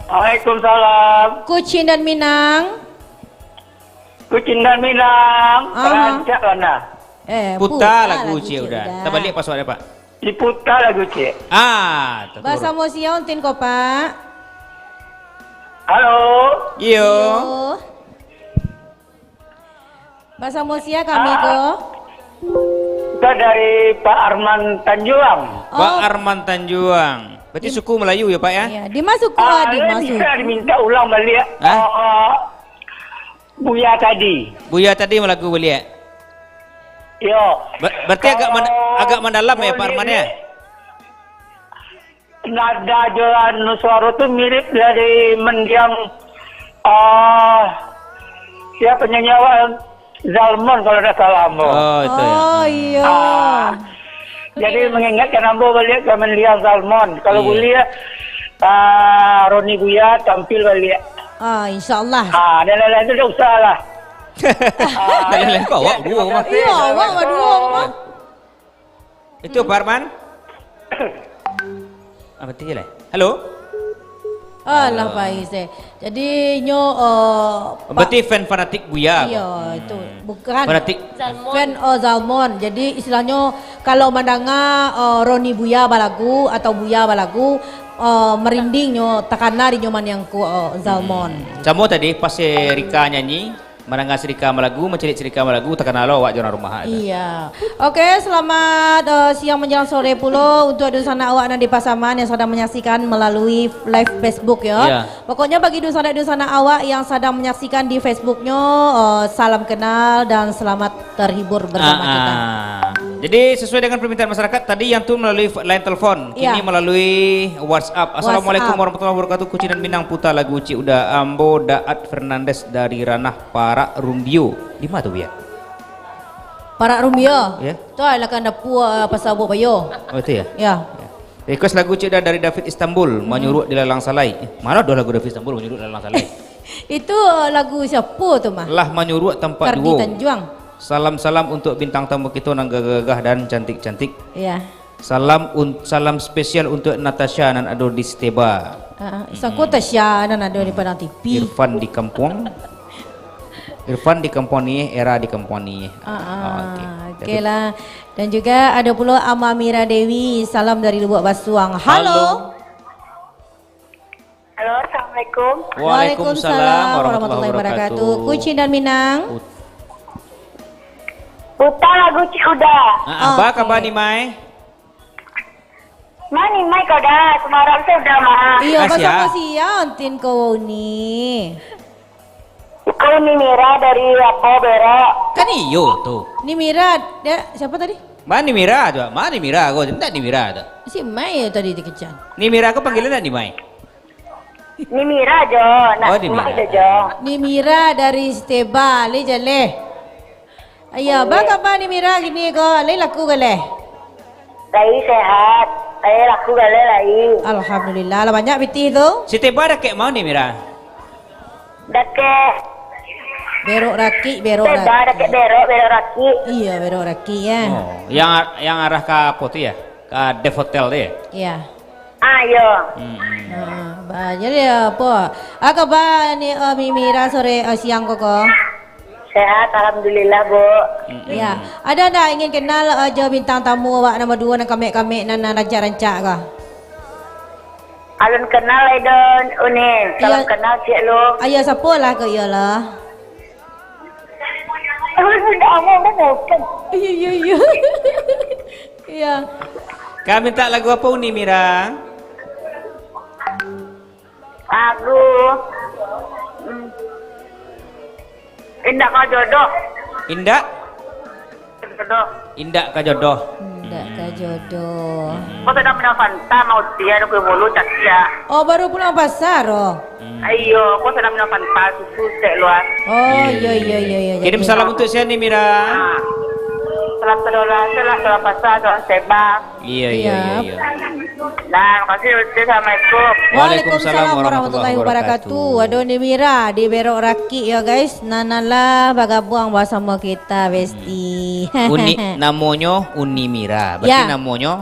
Waalaikumsalam. Kucing dan Minang. Kucing dan Minang, Aha. Rancak lah nah. Eh, Puta puta lagu lagu Cik Cik Uda. Uda. Tabalik password dia, Pak. Diputa lagu Cik. Ah, terturun. Basamo sia Untin ko, Pak? Halo. Iyo. Iyo. Basamo sia kami Ah. ko? Kita dari Pak Arman Tanjuang. Pak Oh. Arman Tanjuang. Berarti Di suku Melayu ya, Pak, ya? Iya, di ma suku, Ah, ah, di dia ma suku. Bisa diminta ulang balik. Hah? Ah, Buya tadi. Buya tadi malagu baliak. Yo. Ber-, berarti agak men-, Kalau agak mendalam ya, Pak Arman, ya? Nada jo anu suaro tu mirip dari mendiang, ah, siapa nyanyi awak? Zalmon kalau tidak salah, ambo. Oh, itu ya. Oh, iya. Ah, jadi mengingatkan ambo baliak ka mendiang Zalmon. Kalau Iya. boleh, ah, Roni Buya tampil baliak. Ah, insyaallah. Ah, dan lain-lain tu tak usah lah. Ah, Dan lain-lain tu awak ya, dua terima mah. kasih. Iya, awak Assalamualaikum. Dua mah. Itu Pak Arman. Ah, mati je lah. Halo? Alah, Halo. Faiz, eh. Jadi, nyo, eh, Pak Berarti fan fanatik Buya, Iya, Pak? itu. Hmm. Bukan Fanatik. Zalmon. Fan, oh, Zalmon. Jadi, istilahnya, kalau mandanga, eh, Roni Buya balagu atau Buya balagu, eh, merinding nyo, takana di nyo maniang ko, eh, Zalmon. Hmm. Samo tadi, pas, eh, Rika nyanyi, Mandanga si Rika malagu, mancaliak si Rika malagu, takana lo awak jo urang rumah tu. Iya. Oke, selamat, eh, siang menjelang sore pulo untuk dunsanak awak nan di Pasaman yang sedang menyaksikan melalui live Facebook, ya. Iya. Pokoknya bagi dunsanak-dunsanak awak yang sedang menyaksikan di Facebooknya, eh, salam kenal dan selamat terhibur bersama Ah, kita. ah. Jadi, sesuai dengan permintaan masyarakat, tadi yang tu melalui f-, line telepon, kini Iya. melalui WhatsApp. Assalamualaikum WhatsApp. warahmatullahi wabarakatuh. Kucing dan Minang puta lagu Cik Uda. Ambo Daat Fernandes dari Ranah Parak Rumbio. Di ma tu, Buya? Parak Rumbio? Ya. Tu lah kan dapua, ah, pasar Buah Bayo. Oh, itu ya? Ya. Ya. Request lagu Cik Uda dari David Istanbul, Hmm. Manyuruak Dilalang Salai. Eh, mana ada lagu David Istanbul, Manyuruak Dilalang Salai? Itu lagu siapa tu mah? Lah Manyuruak Tampak Kardi Duo. Tanjuang. Salam-salam untuk bintang tamu kita nan gagah-gagah dan cantik-cantik. Ya. Salam un-, salam spesial untuk Natasha nan ado di Steba. Ah, sangko Hmm. Tasha nan ado di Hmm. padang T V. Irfan di kampuang. Irfan di kampuang ni, Era di kampuang ni. Ah, ah. Ah, okey. Okey lah. Dan juga ada pula Ama Mira Dewi, salam dari Lubuk Basuang. Halo. Halo. Halo, assalamualaikum. Waalaikumsalam warahmatullahi wabarakatuh. Kucing dan Minang. Ut- Puta lagu Cik Uda. Ah, ah, ba Okey. kaba ni, Mai? Mani mai kau dah, sumarak sudah mah. Iyo, Ah, pasal sia. kau sia, Antin kau ni. Kau ni Mira dari apa, Bera? Kan iyo tu. Ni Mira, dia siapa tadi? Mani Mira tu, Mani Mira kau, ndak ni Mira tu. Si Mai tadi dikejar. Ni Mira kau panggilan ndak ni Mai? Ni Mira jo, nak Oh, ni Mai Mira. jo, jo. Ni Mira dari Steba, le jaleh. Ayo, Iya. ba kaba ni Mira kini ko? Lai laku ka leh? Lai sehat. Lai laku ka leh lai. Alhamdulillah, lah banyak pitih tu. Si Teba dakek mano ni, Mira? Dakek. Berok rakik, berok Teba rakik. dakek berok, berok rakik. Iya, berok rakik ya. Oh, yang ar-, yang arah ka apo tu ya? Ka Dev Hotel tu ya? Iya. Ah, iyo. Hmm, hmm. Ha, ba, jadi apo? Ah, kaba ni, eh, Mi-, Mira sore, eh, siang ko ko? Sehat, alhamdulillah, Bu. Mm-mm. Ya. Ada ndak ingin kenal, eh, jo bintang tamu awak nombor dua nan kamek-kamek nan, nan rancak-rancak ko? Alun kenal lai do, Uni. Salam Iya. kenal ciek lu. Ayo, sapo lah ko iyolah. Alun kenal, Abang, Abang bosan. Iya, iya, iya. Iya. Ka minta lagu apo, Uni Mira? Lagu, hmm, Indak Ka Jodoh. Indak? Jodoh. Indak Ka Jodoh. Indak Ka Hmm. Jodoh. Hmm. Ko sadang minum Fanta, mau dia, ada kue bolu, cakia. Oh, baru pulang pasar, oh. Hmm. Ayo, ko sadang minum Fanta, susu, sek luar. Oh, iya, iya, iya, iya, iya. Kirim salam untuk sia ni, Mira? Salam Saudara, salam Saudara Pasar, salam Seba. Iya, iya, iya, iya. Nah, makasih, Ustaz. Assalamualaikum. Waalaikumsalam warahmatullahi wabarakatuh. Aduh, ni Mira di Berok Rakik yo, guys. Nan alah bagabuang basamo kita, Besti. Uni, namonyo Uni Mira. Berarti namonyo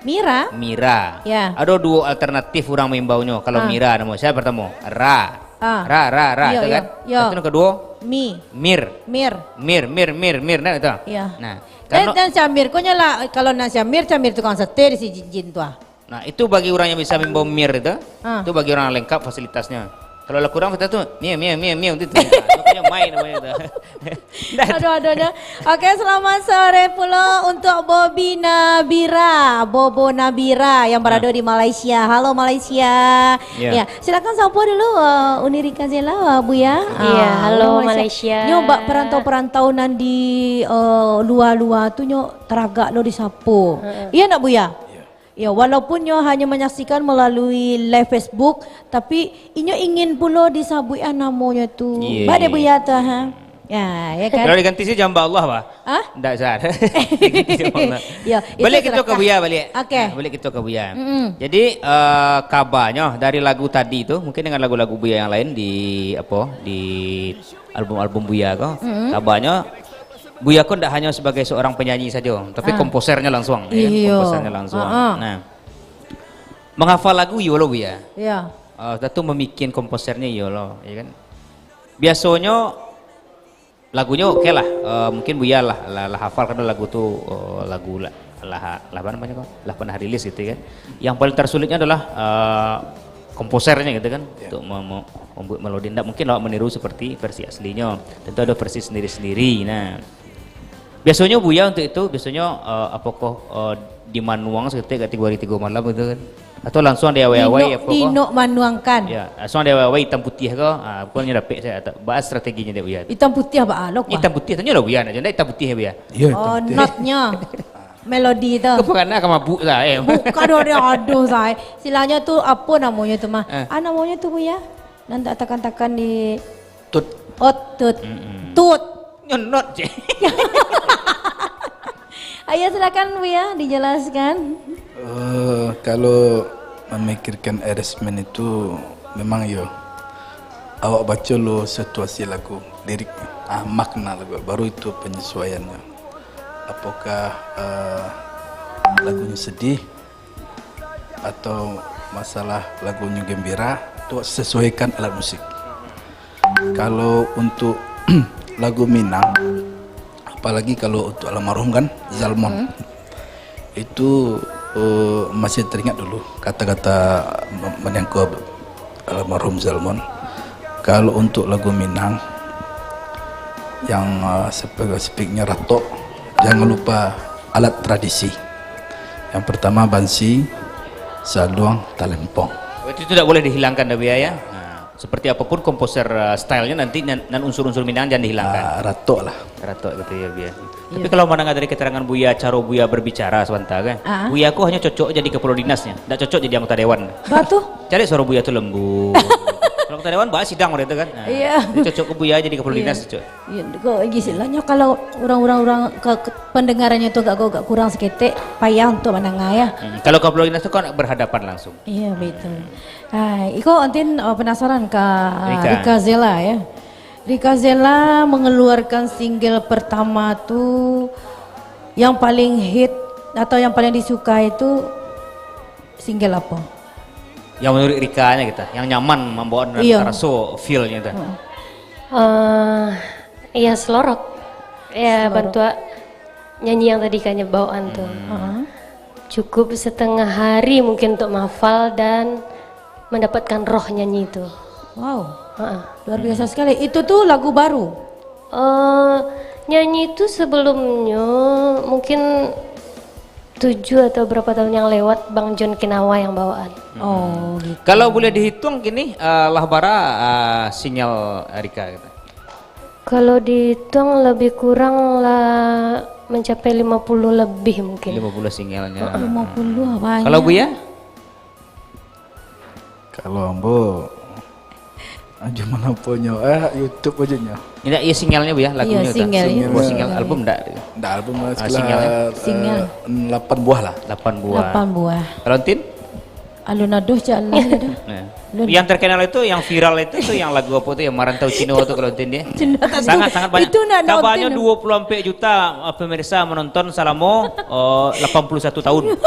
Mira? Mira. Ya. Ado duo alternatif urang maimbau nyo. Kalau Mira namo sia partamo? Ra. Ah. Ra, ra, ra, itu kan? Iyo, iyo. Lepas tu nan kaduo? Mi. Mir. Mir. Mir, mir, mir, mir, nah itu. Iyo. Nah, dan, karano dan Syamir, ko nyo lah, kalau nak Syamir, Syamir tukang sate di si Jinjin tu ah. Nah, itu bagi urang yang bisa maimbau Mir itu, ah, itu bagi urang yang lengkap fasilitasnyo. Kalau lah kurang kita tu, miu, miu, miu, miu, itu, itu. Nah, makanya main namanya itu. Aduh, aduh, aduh. Oke, selamat sore pulo untuk Bobi Nabira, Bobo Nabira yang berada di Malaysia. Halo, Malaysia. Ya. Ya, silakan sapa dulu, eh, Uni Rika Zela, eh, Buya? Iya, ah, halo, Malaysia. Nyo bak perantau-perantau nan di, eh, lua-lua tu nyo taragak lo disapo. Heeh. Iya nak, Buya? Iya. Ya, walaupun nyo hanya menyaksikan melalui live Facebook, tapi inyo ingin pulo disabuik ah namonyo tu. Iya. Bade Buya tu, ha? Ya, ya kan? Kalau diganti sih jamba Allah, bah. Hah? Ndak, Zar. Diganti sih jamba Allah. Ya, itu balik kita ke sedekah. Buya, balik. Oke. Nah, balik kita ke Buya. Mm-mm. Jadi, eh, kabanyo dari lagu tadi tu, mungkin dengan lagu-lagu Buya yang lain di, apa, di album-album Buya ko, mm-mm, kabanyo Buya ko ndak hanyo sebagai seorang penyanyi sajo, tapi, ah, komposernyo langsung, ya kan? Iyo. Komposernyo langsung. Ah, ah. Nah, menghafal lagu iyo lo, Buya. Iya. Eh, tentu mamikian komposernyo iyo lo, ya kan? Biasonyo lagunyo oke lah, eh, mungkin Buya lah, lah, lah hafal karano lagu tu, eh, lagu lah, lah, lah apa namanya ko? Lah pernah rilis gitu kan. Yang paling tersulitnya adalah, eh, komposernyo gitu kan, ya, untuk me-, me-, membuat melodi. Ndak mungkin awak meniru seperti versi aslinyo. Tentu ada versi sendiri-sendiri. Nah, biasonyo Buya untuk itu, biasonyo, eh, apakah, eh, dimanuang saketek kategori tigo malam gitu kan? Atau langsung diawai-awai, dino-, apa ko? Dino manuangkan. Ya, langsung diawai-awai itam putiah ko. Ah, bukan nyo dapek saya, atau bahas strateginyo dek Buya tu. Itam putiah, bah, lo, bah. Itam putiah, tanyo lah Buya, nak ndak itam putiah, Buya. Iya, itam putiah. Oh, notnyo. Melodi tu. Kau pernah ka mabuk lah, eh? Bukan, ado, ado, aduh, say. Istilahnya tu, apa namanya tu, mah? Eh. Ah, namanya tu, Buya? Nan tak takan-takan di Tut. Otut. Mm-mm. Tut. Nyo not je. Ayo, silakan, Buya, dijelaskan. Eh, kalau memikirkan arrangement itu, memang iyo, awak baco lo situasi lagu, lirik, ah, makna lagu, baru itu penyesuaiannya. Apakah, eh, lagunya sedih, atau masalah lagunyo gembira, tu sesuaikan alat musik. Kalau untuk lagu Minang, apalagi kalau untuk almarhum kan, Zalmon. Hmm. Itu, eh, masih teringat dulu kata-kata me-, menyangkut almarhum Zalmon. Kalau untuk lagu Minang, yang, eh, spesifik-, spesifiknya ratok, jangan lupa alat tradisi. Yang pertama bansi, saluang, talempong. Berarti itu tidak boleh dihilangkan, dah, Buya, ya? Nah, seperti apapun komposer, eh, stylenya nanti nan, nan unsur-unsur Minang jangan dihilangkan. Ah, ratok lah. Ratok gitu ya, Buya. Tapi kalau mandanga dari keterangan Buya, caro Buya berbicara sabanta kan, ah, Buya ko hanyo cocok jadi kepala dinasnya, ndak cocok jadi anggota dewan. Batu. Cari suara Buya tu lembut. Kalau anggota dewan, bahas sidang waktu itu kan. Nah, iya, jadi cocok ke Buya jadi kepala dinas, cocok. Iya, kok istilahnya kalau orang-orang, orang ke, ke pendengarannya tu agak, agak kurang seketek, payah untuk mandanga ya. Hmm, kalau kepala dinas tu kan berhadapan langsung. Iya, betul. Ah, iko antin, oh, penasaran ka Rika. Rika Zela ya. Rika Zela mengeluarkan single pertama tu, yang paling hit atau yang paling disukai tu single apa? Yang menurut Rika nya gitu, yang nyaman membawa dan, iya, terasa feel-nya tu. Hmm. Eh, ya, Selorok. Ya, Selorok. Bantuak nyanyi yang tadi kan bawaan tu. Hmm. Heeh. Cukup setengah hari mungkin untuk menghafal dan mendapatkan roh nyanyi itu. Wow. Heeh. Luar biasa sekali. Itu tu lagu baru? Eh, nyanyi itu sebelumnya mungkin tujuh atau berapa tahun yang lewat Bang John Kinawa yang bawaan. Oh, gitu. Kalau boleh dihitung gini, eh, lah bara, eh, sinyal Rika gitu? Kalau dihitung lebih kurang lah mencapai lima puluh lebih mungkin. Lima puluh sinyalnya. Heeh. Lima puluh banyak. Kalau Buya? Kalau ambo, Aja manaponyo, eh, YouTube aja nyo. Indak, iyo singelnyo, Bu, ya, lagunyo tu. Singelnyo. Buah singel, album ndak? Ndak album lah, ah, sekitar, singelnyo. Eh, lapan buah lah. Lapan buah. Lapan buah. Kalau Entin? Alun adoh, cak lah, dah. Nah. Alun. Yang terkenal itu, yang viral itu tuh, yang lagu apa tuh, yang Marantau Cino tuh, kalau Entin dia. Cino tak tahu. Sangat, sangat banyak. Itu nak, nak Kabarnyo Entin. Dua puluh ampek juta, eh, pemirsa menonton selama, eh, lapan puluh satu tahun.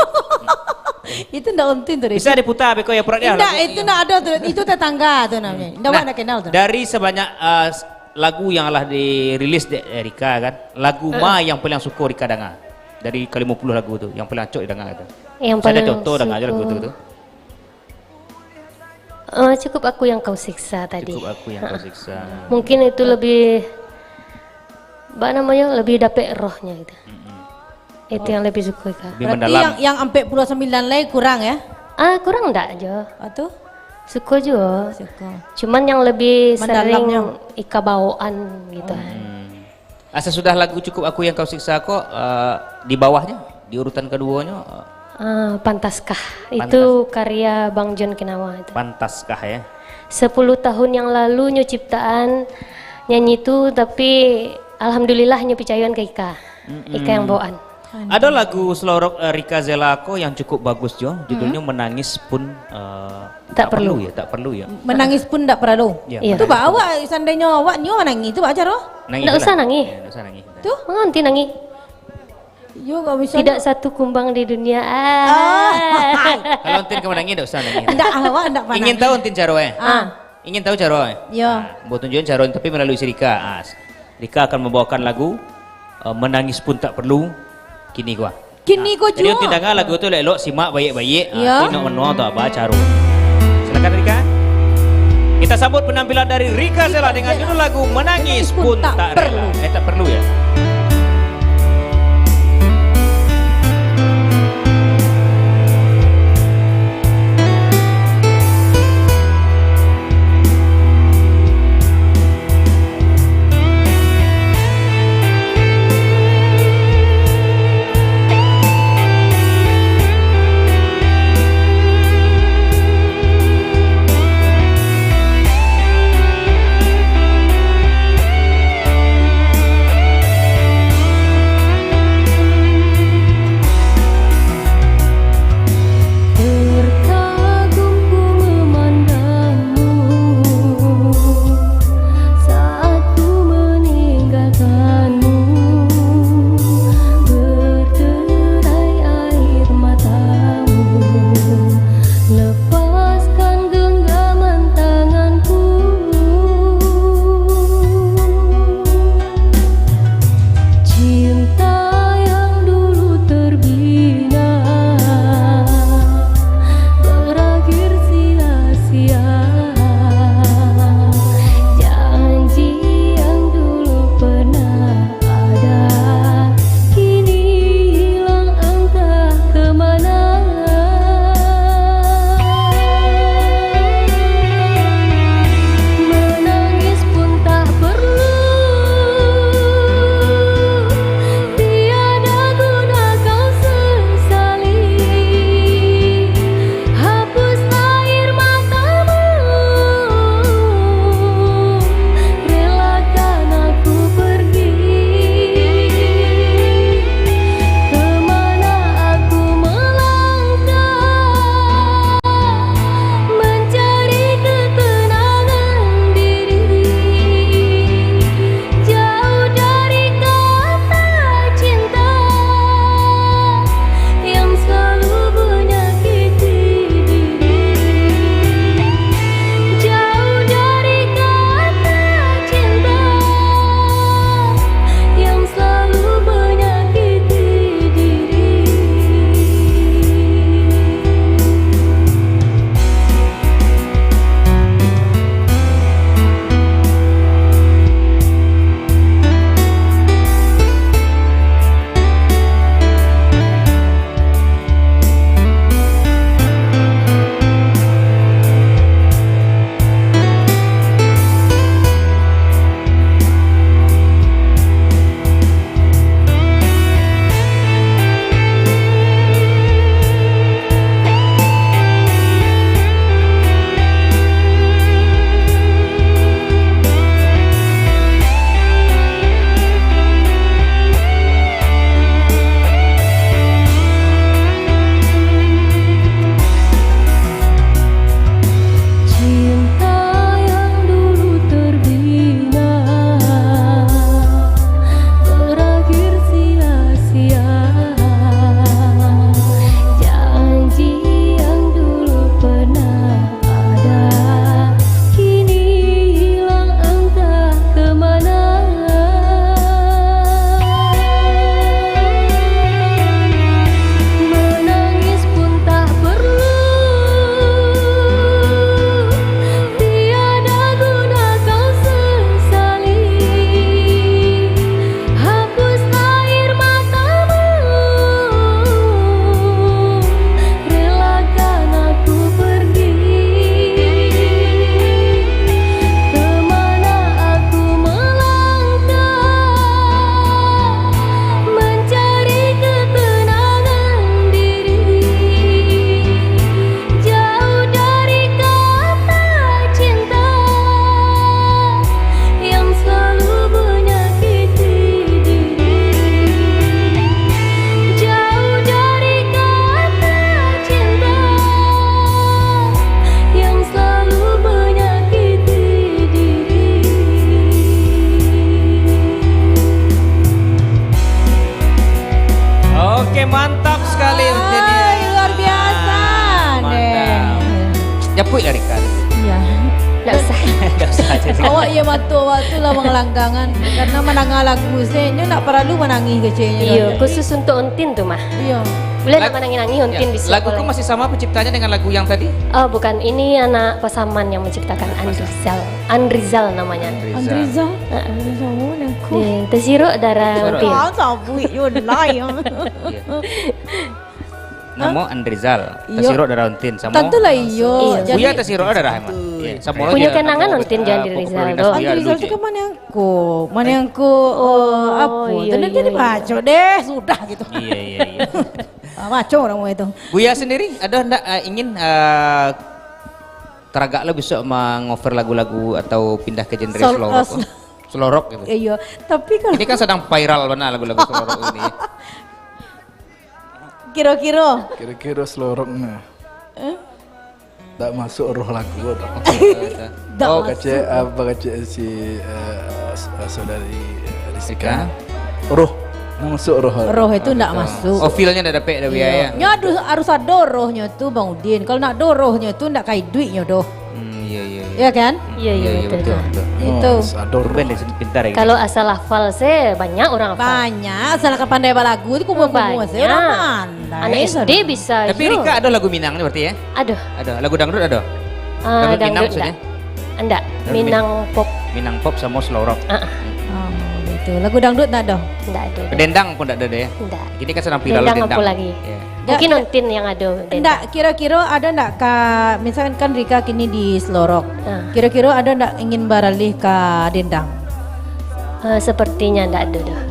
Itu ndak Entin tu, Dek. Bisa diputar, beko ya, perak dia. Indak, itu ndak ada tu. Itu tetangga tu namanya. Ndak, nah, awak ndak kenal tu. Dari sebanyak, uh, s-, lagu yang lah dirilis dek Rika kan, lagu ma yang paling suko Rika dengar? Dari ka limo puluh lagu tu, yang paling acok didengar tu. Yang paling suko. Saya ada contoh, dengar aja lagu tu, tu. Eh, Cukup Aku Yang Kau Siksa tadi. Cukup Aku Yang Kau Siksa. Mungkin itu lebih, apa namanya, lebih dapek rohnya gitu. Mm-mm. Itu yang lebih suko, Kak. Lebih mendalam. Berarti yang, yang ampek puluah sambilan lai kurang, ya? Ah, kurang ndak jo. Ah, tu? Suko juo. Suko. Cuman yang lebih sering Ika bawaan gitu. Hmm. Ah, sesudah lagu Cukup Aku Yang Kau Siksa ko, eh, di bawahnya, di urutan keduanya, eh, ah, Pantaskah. Itu karya Bang John Kinawa itu. Pantaskah, ya? Sepuluh tahun yang lalu nyo ciptaan nyanyi tu, tapi alhamdulillah nyo picayoan ka Ika. Mm-mm. Ika yang bawaan. Ada lagu slow rock, eh, Rika Zela ko yang cukup bagus jo, judulnya Menangis Pun, eh, Tak Perlu. Ya, Tak Perlu ya. Menangis Pun Tak Perlu. Ya. Iya. Tu ba awak, seandainyo awak nio manangih, tu ba caro? Nangih. Ndak usah nangih. Ya, ndak usah nangih. Tu? Manganti nangih. Yo, kok bisa. Tidak satu kumbang di dunia. Ah. Kalau Entin ka manangih, ndak usah nangih. Ndak, awak ndak pernah. Ingin tahu Entin caro, eh? Ah. Ingin tahu caro, eh? Yo. Ah, buat tunjukin caro, tapi melalui si Rika. Ah, Rika akan membawakan lagu, eh, Menangis Pun Tak Perlu, kini ko. Kini ko juo. Jadi, Entin danga lagu tu elok-elok, simak baiak-baiak. Ah, yo. Entin nak manoa tu ba caro. Silakan, Rika. Kita sambut penampilan dari Rika Zela dengan judul lagu Menangis Pun Tak Rela. Eh, Tak Perlu, ya. Sekali Untin, ya. Hai, luar biasa, Mantap. Deh. Japuik lah Rika. Iya. Ndak usah. Ndak usah aja. Awak, iya, mato awak tu lah mangalanggangan karena mandanga lagu se, nyo ndak paralu manangih keceknyo. Iyo, khusus untuk Untin tu mah. Iya. Boleh nak Lag-, manangih-nangih Untin ya, bisa lagu ko kalau masih sama penciptanya dengan lagu yang tadi? Oh, bukan. Ini anak Pasaman yang menciptakan, Pasaman. Andrizal. Andrizal namanya. Andrizal. Andrizal? Heeh. Andrizal, oh, aku. Iya, Tasirok Darah Tasirok. Untin. Ah, sabuik yo lah, ya. Iya. Namo Andrizal, Iyo. Tasirok Darah Untin, samo. Tantulah iyo. Iyo. Jadi Buya Tasirok Darah emang. Betul. Iya, samo Punya aja. Kenangan Namo Untin Andrizal, Andrizal Andrizal tu. Andrizal tu kan Maniangko. Maniangko, eh, Oh, apo? Iyo, Tadi iyo, dia iyo. Baco deh, sudah gitu. Iya, iya, iya. Ah, baco namo itu. Buya sendiri ada ndak, eh, ingin, eh, taragak lah bisa mengover lagu-lagu atau pindah ke genre Sol-, slow rock? Oh, sl- Slow rock gitu. Iya, tapi kalau Ini kan sedang viral benar lagu-lagu slow rock ini. Kiro-kiro. Kiro-kiro slow rock nah. Eh? Tak masuk roh lagu tu. Ndak Oh, masuk. Kacik, apa kacik si, eh, s-, eh, saudari, eh, Rizka. Rizka. Roh. Ndak masuk roh. Roh itu ndak Betul. Masuk. Oh, feel-nya ndak dapet dah, Buya, Iya. ya? Nyo harus, harus ado rohnyo tu, Bang Udin. Kalau ndak ado rohnyo tu, ndak ka iduiknyo doh. Hmm, iya, iya, iya. Iya kan? Iya, iya, Iya, iya, betul, betul, betul. betul. Itu. Oh, harus ado roh. Tumben dia pintar ya. Kalau asal hafal se, banyak orang hafal. Banyak, asal ka pandai balagu tu, kumuah-kumuah se, Banyak. Orang pandai. Anak S D bisa Tapi yo. Rika ada lagu Minang ni berarti ya? Ada. Ada. Lagu dangdut ada? Ah, Dangdut Minang dangdut maksudnya? Ndak. Ndak. Dangdut Min-, Minang pop. Minang pop sama slow rock. Ah, ah. Hmm. Oh, gitu. Lagu dangdut ndak ada? Ndak ada. Dendang pun ndak ada deh ya? Ndak. Ini kan sedang viral Dendang dendang. Apa lagi? Ya. Mungkin Ndak, Untin yang ada dendang. Ndak, kiro-kiro ada ndak ka, misalkan kan Rika kini di slow rock. Ah. Kiro-kiro ada ndak ingin beralih ka dendang? Eh, sepertinya ndak ada dah.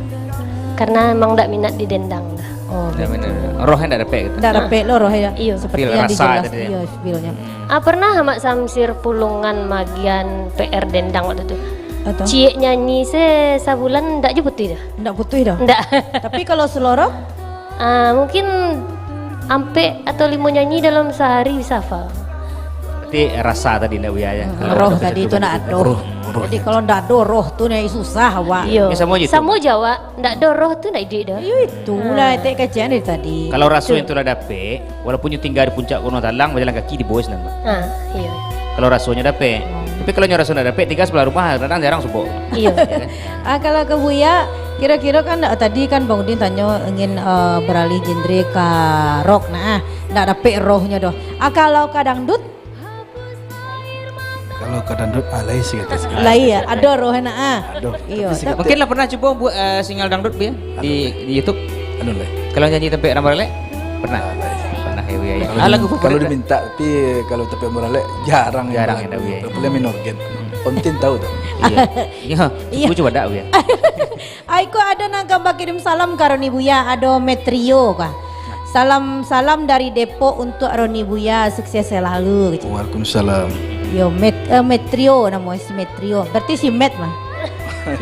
Karena emang ndak minat di dendang dah. Oh, Ndak gitu. Minat. Rohnya ndak dapet gitu. Ndak dapet lo rohnya. Iyo. Seperti Feel yang rasa dijelas-, tadi ya. Iyo, feel-nya. Hmm. Ah, pernah Mak Samsir Pulungan magian P R dendang waktu tu. Atau? Ciek nyanyi se sabulan ndak je putuih dah. Ndak putuih dah? Ndak. Tapi kalau slow rock? Ah, mungkin ampek atau limo nyanyi dalam sehari bisa hafal. Berarti rasa tadi ndak, Buya, ya? Hmm, Kalau roh ada tadi tu satu nak begitu. Roh, roh. Jadi kalau ndak ada roh tu ndak susah awak. Iyo. Ya, sama je tu. Sama je awak. Ndak ada roh tu ndak iduik dah. Iyo, itulah Ah. etek kacian dari tadi. Kalau raso Betul. yang tu lah dapek, walaupun nyo tingga di puncak Gunuang Talang, bajalan kaki di bawah sinan. Ah, iyo. Kalau rasonyo dapek. Hmm. Tapi kalau nyo raso ndak dapek, tingga sebelah rumah, kadang jarang supo. Iyo. Ya kan? Ah, kalau ka Buya, kiro-kiro kan, ah, tadi kan Bang Udin tanyo ingin, eh, beralih genre ka rock, nah, ah, ndak dapek rohnyo doh. Ah, kalau ka dangdut? Kalau ka dangdut, ah, lai sikit, sikit. Lai ya, ado roh enak, ah. Aduh, Iyo, tapi sikit. Mungkin lah pernah cubo buat, eh, single dangdut, Buya, di, Aduh. di YouTube. Anu lah. Kalau nyanyi tampek Rambaralek, pernah? Ah, lai. Pernah ya, Buya, ya. Kalau Ah, di-, lagu kalau favorit, diminta, tapi kalau tampek Rambaralek, jarang yang Jarang lagu. Yang dah, Buya. Paling minor gen. Om Tin tahu tu. Iya. Iya. Iya. Cukup coba dak, Buya. Ai, ko ado nan ka bakirim salam ka Roni Buya, ado Metrio ka. Salam, salam dari Depok untuk Roni Buya, sukses selalu, kecek. Waalaikumsalam. Yo, Met-, eh, Metrio namo si Metrio. Berarti si Met mah.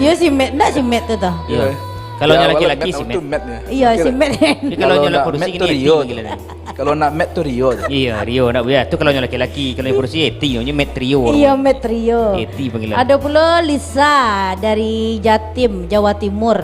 Yo, si Met, ndak si Met tu toh? Iya. Iya. Kalau Ya, yang awalnya laki-laki Met, si awal Met. tu Met ya. Iya, Oke, si Met. Tapi kalau kalau yang nak laki-laki Met ni tu Rio Eti tu. gila ni. Kalau nak Met tu Rio tu. Iya, Rio nak Buya. Tu kalau yang laki-laki, kalau yang kursi Eti, namanya Met Rio. Iya, Met Rio. Eti panggilan. Ada pula Lisa dari Jatim, Jawa Timur.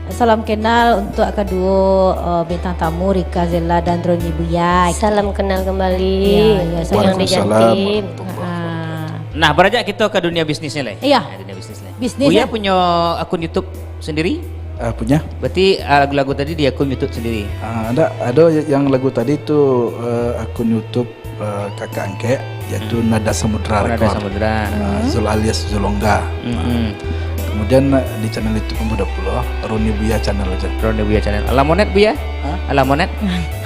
Salam kenal untuk kaduo, eh, bintang tamu Rika Zella dan Roni Buya. Salam kenal kembali. Iya, iya, salam. Yang di Waalaikumsalam Jatim. warahmatullahi wabarakatuh. Ah. Nah, beranjak kita ke dunia bisnisnya, Leh. Iya. Nah, dunia bisnis, Leh. Bisnis, Buya ya? punya akun YouTube sendiri? Ah, punya. Berarti, ah, lagu-lagu tadi di akun YouTube sendiri? Ah, ada, ada yang lagu tadi tu, eh, akun YouTube, eh, kakak angkek, yaitu Hmm. Nada Samudra Nada Record. Samudra. Ah, Hmm. Zul alias Zulongga. Hmm. Ah, kemudian, eh, di channel YouTube pun ada pula, Roni Buya Channel aja. Roni Buya Channel. Alamonet, Buya? Hah? Alamonet?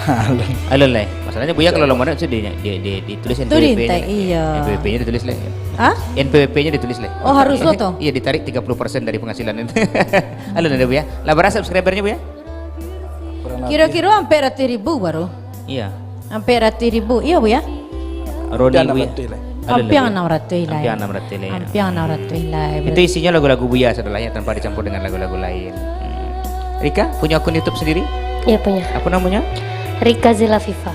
Alun. Alun, Leh. Masalahnya, Buya, kalau Siapa? alamonet tu di, di, di, ditulis Itu di N P W P-nya, intai, Leh. iya. N P W P-nya ditulis, Leh. Hah? N P W P-nya ditulis, Leh. Oh, harus lo toh? Iya, ditarik tiga puluh persen dari penghasilan itu. Alun ada, Buya. Lah, bara subscriber-nya, Buya? Kurang lebih. Kiro-kiro ampek ratuih ribu baru. Iya. Ampek ratuih ribu. Iya, Buya? Roni Hampir Buya. anam ratuih lah. Alun Hampir lebih. anam ratuih lah. Hampir anam ratuih lah. Hampir anam ratuih lah, Itu berarti. isinya lagu-lagu Buya, saudara, ya, tanpa dicampur dengan lagu-lagu lain. Hmm. Rika, punya akun YouTube sendiri? Iya, punya. Apa namanya? Rika Zila Viva.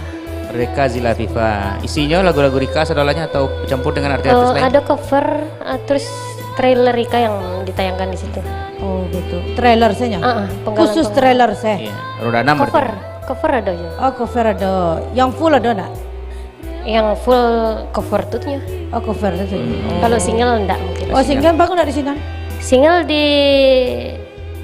Rika Zila Viva. Isinya lagu-lagu Rika, saudaranya, atau campur dengan artis-artis Oh, lain? ada cover, ah, terus trailer Rika yang ditayangkan di situ. Oh, gitu. Trailer saja? Ah, ah, penggalan Khusus penggalan. trailer saja? Iya. Roda enam berarti. Cover. Cover ado juo. Oh, cover ado. Yang full ado ndak? Yang full cover tu nyo. Oh, cover tu. Hmm. Kalau single ndak mungkin. Oh, single bagus ndak di sini? Single di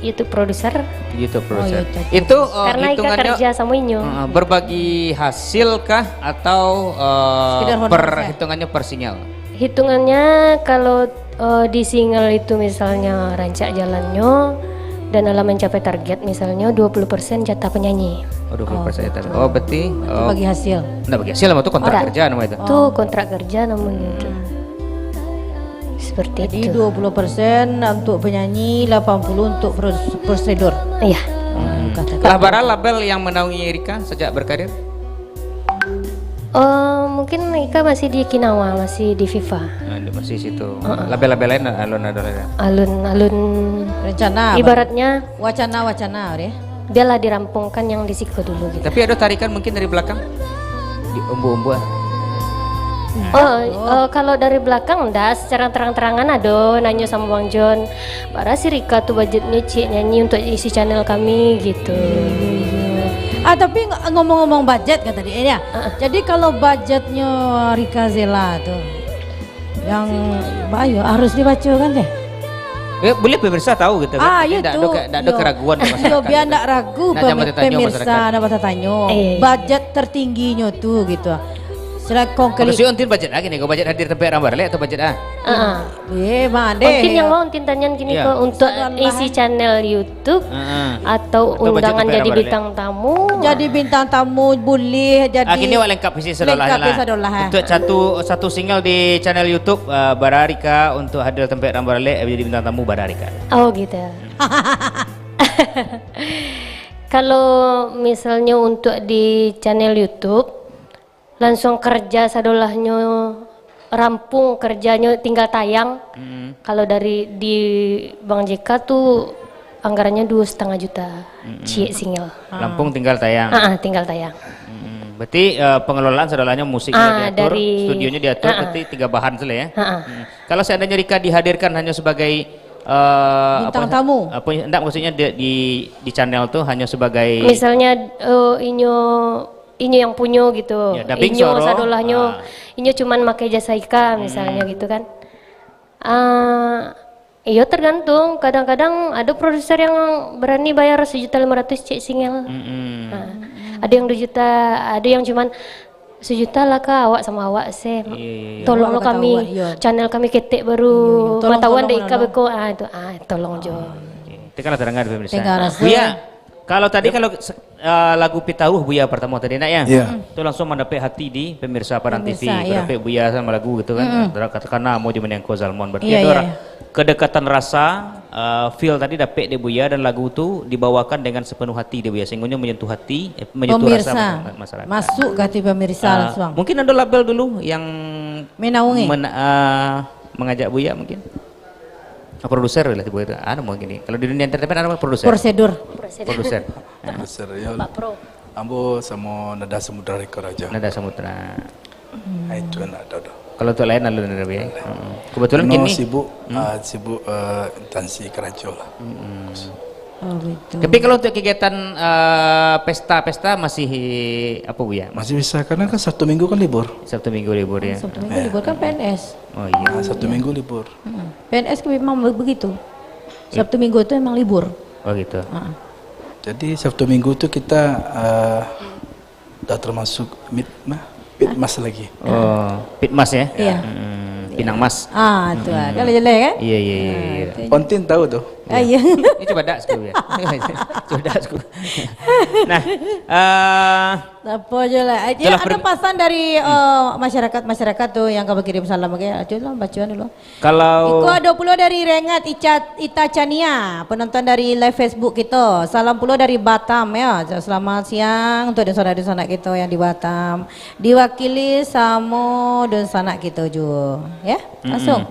YouTube producer. YouTube producer. Oh, YouTube. Itu, eh, karena Ika hitungannya, kerja sama inyo. Eh, berbagi hasil kah atau, eh, sekedar honor per-, saja? Hitungannya per single? Hitungannya kalau, eh, di single itu misalnya rancak jalannyo dan alah mencapai target, misalnya dua puluh persen jatah penyanyi. Oh, dua puluh persen jatah. Oh, berarti, itu, oh, bagi hasil. Ndak bagi hasil, nama tu kontrak kerja nama itu. Ndak. Tu kontrak kerja namanya itu. Hmm. Seperti itu. Jadi, dua puluh persen untuk penyanyi, lapan puluh untuk pros-, prosedur. Iya. Hmm. Lah bara label yang menaungi Rika sejak berkarir? Oh, mungkin Ika masih di Kinawa, masih di Viva. Nah, di, masih situ. Heeh. Label-label lain alun ado lai? Alun, alun. Rencana apa? Ibaratnya wacana-wacana, deh. Biarlah dirampungkan yang di siko dulu gitu. Tapi ado tarikan mungkin dari belakang? Di umbu-umbu, ah. Oh, oh, kalau dari belakang ndak, secara terang-terangan ado nanyo sama Bang John. Bara sih Rika tu bajetnyo, Cik, nyanyi untuk isi channel kami, gitu. Ah, tapi ng-, ngomong-ngomong bajet kan tadi, eh, ya. Heeh. Jadi kalau bajetnyo Rika Zela tu, yang bayo harus dibaco kan, teh? Eh, boleh pemirsa tahu gitu kan. Ah, jadi yo ndak tu. Ado ke-, ndak ado keraguan masyarakat gitu. Yo, biar ndak ragu pemirsa, ndak batanyo. Eh. Bajet tertingginyo tu gitu. Sila kongkali. Maksudnya Untin bajet lagi nih, kau bajet hadir tampek urang baralek atau bajet ah? Heeh. Eh, mande. Mungkin yang mau Untin tanyakan kini, iya, ko, untuk isi channel YouTube atau undangan jadi bintang tamu. Jadi bintang tamu boleh, jadi. Ah, kini awak lengkap isi sadolahnyo lah. Lengkap isi sadolahnyo. Untuk satu, satu single di channel YouTube, eh, bara Rika untuk hadir tampek urang baralek, eh, jadi bintang tamu bara Rika. Oh, gitu. Kalau misalnya untuk di channel YouTube, langsung kerja sadolahnyo, rampung kerjanyo, tinggal tayang. Mm-mm. Kalau dari di Bang J K tu anggarannyo dua setengah juta, mm-mm, ciek single. Rampung tinggal tayang. Ah, ah, tinggal tayang. Mm-mm. Berarti, eh, pengelolaan sadolahnyo, musiknyo diatur, dari studionyo diatur, ah, ah, berarti tiga bahan sajo lah ya. Ah, ah. Mm. Kalau seandainya Rika dihadirkan hanya sebagai, eh, bintang tamu. Apa, ndak, maksudnya di, di, di channel tu hanya sebagai. Misalnya, eh, inyo inyo yang punyo gitu. Ya, dubbing inyo suaro, sadolahnyo, ah, inyo cuman makai jasa Ika misalnya, hmm, gitu kan. Ah, iyo tergantung, kadang-kadang ado produser yang berani bayar sejuta lima ratus ciek single. Mm-mm. Ah, ado yang dua juta, ado yang cuman sejuta lah Kak, awak sama awak se. Iya, iya, iya. Tolong lo kami, awak, iya, channel kami ketek baru, iya, iya, tolong, matahuan tolong, dek Ika beko, ah, itu, ah, tolong jo. Ah, oke. Itu kan lah terdengar pemirsa. Dengar rasa. Iya. Kalau tadi, yep, kalau se-, eh, lagu Pitaruh Buya pertama tadi, nak, ya? Iya. Mm. Tu langsung mandapek hati di pemirsa Padang T V. Pemirsa, iya. Mandapek Buya sama lagu gitu kan. Mm-mm. Antara katakanlah Amo Jumanengko Zalmon. Berarti, iya, ada, iya, orang kedekatan rasa, eh, feel tadi dapek di Buya dan lagu tu dibawakan dengan sepenuh hati di Buya. Sehingga menyentuh hati, eh, menyentuh rasa, pemirsa, ma-, masyarakat. Masuk ke hati pemirsa, eh, langsung. Mungkin ada label dulu yang menaungi, men-, eh, mengajak Buya mungkin? Ah, produser lah tibo itu. Anu mungkin ni. Kalau di dunia entertainment anu produser. Prosedur. Produser. Produser. Produser, ya. Pak Pro. Ambo samo Nada Samudra Record aja. Nada Samudra. Hmm. Ah, itu ndak ado doh. Kalau untuk lain alun ado, ya. Heeh. Kebetulan kini sibuk, hmm, ah, sibuk, eh, instansi karajo lah. Hmm. Oh, betul. Tapi kalau untuk kegiatan, eh, pesta-pesta masih apa, Buya? Masih bisa, karena kan Sabtu Minggu kan libur. Sabtu Minggu libur, ya. Oh, Sabtu Minggu libur kan P N S. Oh, iya. Ah, Sabtu Minggu libur. Mm-mm. P N S kan memang be-, begitu. Iya. Sabtu Minggu itu memang libur. Oh, gitu. Ah. Jadi, Sabtu Minggu tu kita, eh, dah termasuk mit-, mah, Pitmas lagi. Oh, Pitmas ya? Iya. Mm, Pinang Mas. Ah, tu lah. Mm. Kan jelas kan? Iya, iya, iya, iya. Ah, itu. Ontin tahu tu. Ah, iya. Ini coba dak sekali ya. Coba dak sekali. Nah, eh, Apa je lah. Itulah, ada pesan dari, eh, masyarakat-masyarakat tu yang ka bakirim salam, oke? Aculah, bacaan dulu. Kalau iko ado pulo dari Rengat Ica-, Ita Chania, penonton dari live Facebook kito. Salam pulo dari Batam, ya. Selamat siang untuk dunsanak-dunsanak kito yang di Batam. Diwakili samo dunsanak kito juo, ya. Mm-mm. Langsung.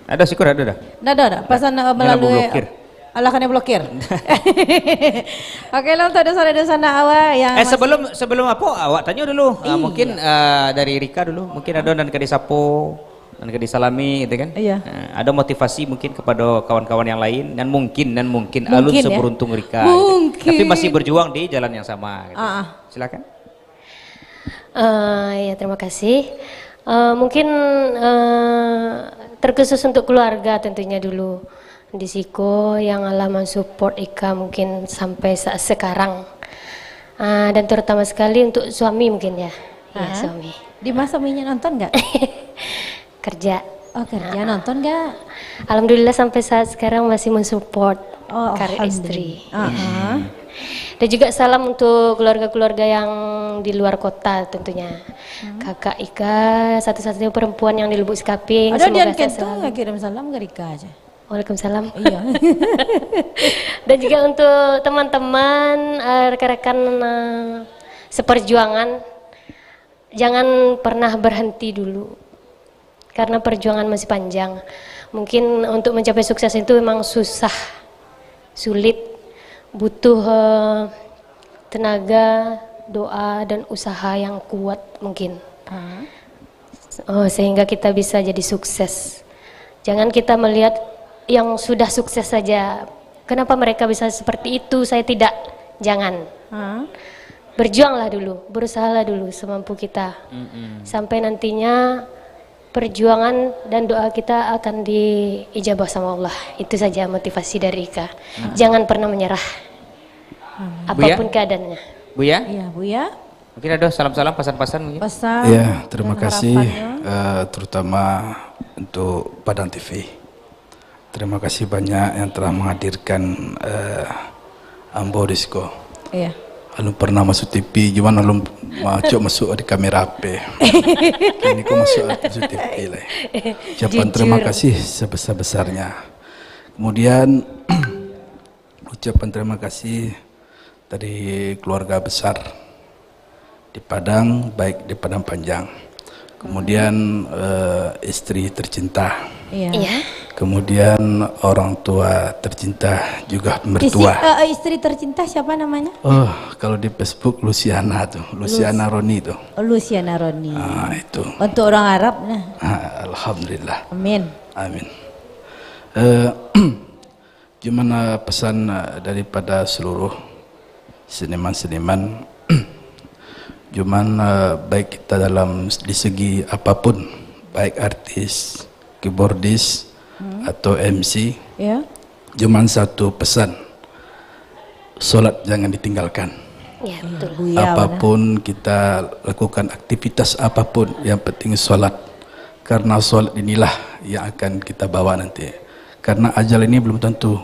Ada syukur, ada dah. Dah, dah, dah. Pasan, eh, melalui blokir. Alah, kanai blokir. Oke lah, untuk dunsanak-dunsanak awak yang eh, masih sebelum, sebelum apa, awak tanyo dulu. Ah, iya. Mungkin, ah, dari Rika dulu. Mungkin ada nan ka disapo. Nan ka disalami gitu kan. Iya. Nah, ada motivasi mungkin kepada kawan-kawan yang lain, nan mungkin, nan mungkin alun Mungkin, ya. seberuntung Rika gitu. Mungkin. Tapi masih berjuang di jalan yang sama gitu. Ah, ah. Silakan. Eh, ya, terima kasih. Eh, mungkin, eh, terkhusus untuk keluarga tentunya dulu. Di siko yang alah mensupport Ika mungkin sampai sa-, sekarang. Ah, dan terutama sekali untuk suami mungkin ya. Ya, Aha. suami. Di mana suaminya nonton nggak? Kerja. Oh, kerja. Ah. Nonton nggak? Alhamdulillah sampai saat sekarang masih mensupport Oh, karir alhamdulillah. istri. Ah, ah. Dan juga salam untuk keluarga-keluarga yang di luar kota tentunya. Hmm. Kakak Ika, satu-satunya perempuan yang di Lubuk Sikamping. Ada Semoga Dian sehat Kentong selalu. nggak kirim salam ke Rika aja? Waalaikumsalam. Iya. Dan juga untuk teman-teman, eh, rekan-rekan, eh, seperjuangan, jangan pernah berhenti dulu. Karena perjuangan masih panjang. Mungkin untuk mencapai sukses itu memang susah, sulit, butuh, eh, tenaga, doa, dan usaha yang kuat mungkin. Ah. Oh, sehingga kita bisa jadi sukses. Jangan kita melihat yang sudah sukses saja. Kenapa mereka bisa seperti itu, saya tidak? Jangan. Ah. Berjuanglah dulu, berusahalah dulu semampu kita. Mm-mm. Sampai nantinya perjuangan dan doa kita akan diijabah sama Allah. Itu saja motivasi dari Ika. Mm. Jangan pernah menyerah. Amin. Buya? Apapun keadaannya. Buya? Iya, Buya. Mungkin ada salam-salam, pasan-pasan mungkin? Pesan Ya, terima dan kasih, harapannya. eh, terutama untuk Padang T V. Terima kasih banyak yang telah menghadirkan, eh, ambo di siko. Iya. Alun pernah masuk T V, cuman alun macok masuk di kamera H P. Kini ko masuk, masuk T V lah. Ucapan terima Jujur. kasih sebesar-besarnya. Kemudian, ucapan terima kasih dari keluarga besar di Padang, baik di Padang Panjang. Kemudian, eh, istri tercinta. Iya. Iya. Kemudian orang tua tercinta, juga Isi-, mertua. eh, eh, istri tercinta siapa namanya? Oh, kalau di Facebook Luciana tuh, Luciana Lus- Roni tuh. Oh, Luciana Roni. Ah, itu. Untuk orang Arab, nah. Ah, alhamdulillah. Amin. Amin. Eh, cuman, eh, pesan, eh, daripada seluruh seniman-seniman, cuman, eh, baik kita dalam di segi apapun, baik artis, keyboardis, Hmm. atau M C, Ya. cuman satu pesan, solat jangan ditinggalkan. Ya, Iya, betul. Buya, Apapun kita lakukan, aktivitas apapun, yang penting solat. Karena solat inilah yang akan kita bawa nanti. Karena ajal ini belum tentu,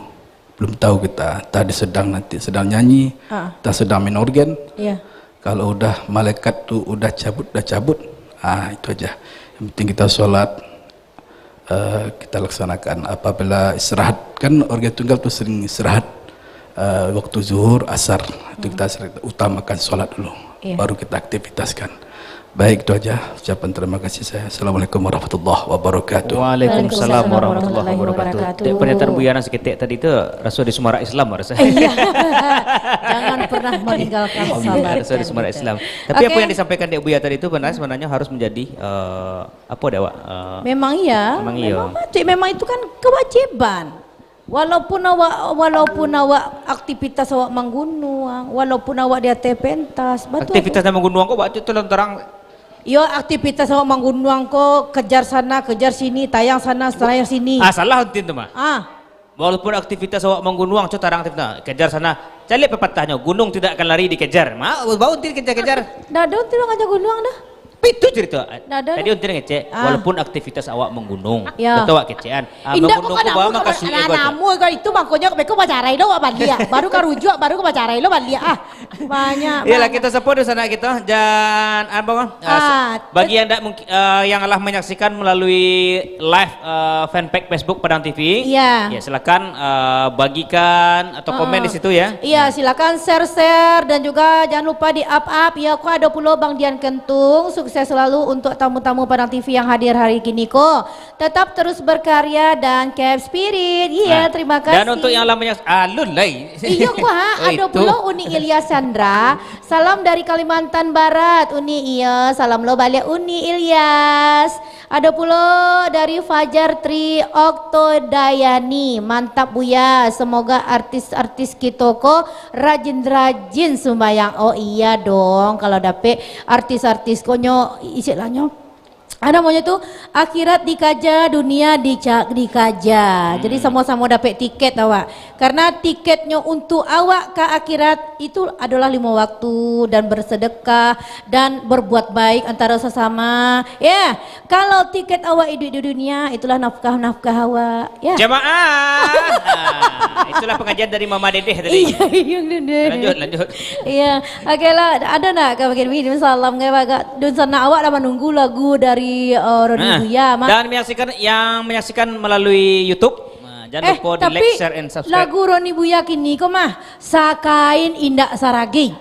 belum tahu kita. Tadi sedang nanti sedang nyanyi, Ah. tah sedang main organ. Iya. Kalau udah malaikat tu udah cabut, udah cabut. Ah, itu aja. Yang penting kita solat, eh, kita laksanakan. Apabila istirahat, kan organ tunggal tu sering istirahat, eh, waktu zuhur, asar. Itu Hmm. kita sering utamakan solat dulu. Iya. Baru kita aktivitaskan. Baik, itu aja ucapan terima kasih saya. Assalamualaikum warahmatullahi wabarakatuh. Waalaikumsalam Waalaikumsalam warahmatullahi warahmatullahi wabarakatuh. wabarakatuh. Dek pernyataan Buya nan saketek tadi tu, raso di Semarak Islam raso. Iya. Jangan pernah meninggalkan Iya, salat, raso di kan, Semarak gitu. Islam. Tapi apa Oke. yang disampaikan Dek Buya tadi tu benar sebenarnya harus menjadi, eh, apa dek awak? Eh, Memang iya. Memang iya. Memang patut. Memang itu kan kewajiban. Walaupun awak, walaupun awak aktivitas awak manggunuang, walaupun awak di ateh pentas, batua Aktivitas tu. nan manggunuang ko, bak tu tolong terang. Yo, aktivitas awak manggunuang ko, kejar sana, kejar sini, tayang sana, tayang sini. Ah, salah untin tu mah. Ah. Walaupun aktivitas awak manggunuang, co tarang aktivitas. Kejar sana. Caliak pepatahnyo, gunung tidak akan lari dikejar. Ma, bau untin kejar-kejar. Dah ada untin mangajak gunuang dah. Itu cerita. Ndak ada Tadi dah. Untin ngecek, Ah. walaupun aktivitas awak manggunung, Ya. betul awak kecekan. Ah, Indak, manggunung kok tu bawa namo, maka kok suik namo, ego tu. Namo kok itu, makanya beko bacarai lo awak baliak. Baru ka rujuak, baru ka bacarai lo baliak. Ah, banyak Iyalah, banget. Kita support di sana kita. Jan, apa, Bang? Ah, Ah, se-, bagi yang ndak mungkin, eh, yang lah menyaksikan melalui live, eh, fanpage Facebook Padang T V. Iya. Ya, silakan, eh, bagikan atau komen Ah. di situ ya. Iya, silakan share-share dan juga jangan lupa di up-up. Ya, kok ada pulo Bang Dian Kentung, Sukses selalu untuk tamu-tamu Padang T V yang hadir hari kini ko. Tetap terus berkarya dan keep spirit. Iya, Nah, terima kasih. Dan untuk yang lah menyaksikan, alun lai. Iyo, kuah. Oh, ado itu. Pulo Uni Ilyas Chandra. Salam dari Kalimantan Barat, Uni. Iya, salam lo baliak, Uni Ilyas. Ado pulo dari Fajar Tri Oktodayani. Mantap, Buya. Semoga artis-artis kito ko rajin-rajin sumbayang. Oh, iya dong, kalau dapek artis-artis ko nyo, isi lah nyo. Ado namonyo tu, akhirat dikaja, dunia dica-, dikaja. Jadi, Hmm. samo-samo dapek tiket awak. Karena tiketnyo untuk awak ka akhirat itu adalah lima waktu dan bersedekah dan berbuat baik antara sesama. Ya, kalau tiket awak iduik di dunia, itulah nafkah-nafkah awak. Ya. Jamaah. Ah, itulah pengajian dari Mama Dedeh tadi. Iya, iya, Dedeh. Lanjut, lanjut. Iya. Oke lah, ado nak ka bagian minum salam ka, Pak? Dunsanak awak dah menunggu lagu dari, eh, Roni Nah, Buya, mah. Dan menyaksikan, yang menyaksikan melalui YouTube, nah, jangan Eh, lupa di tapi like, share, and subscribe. Lagu Roni Buya kini ko mah, Sakain Indak Saragi.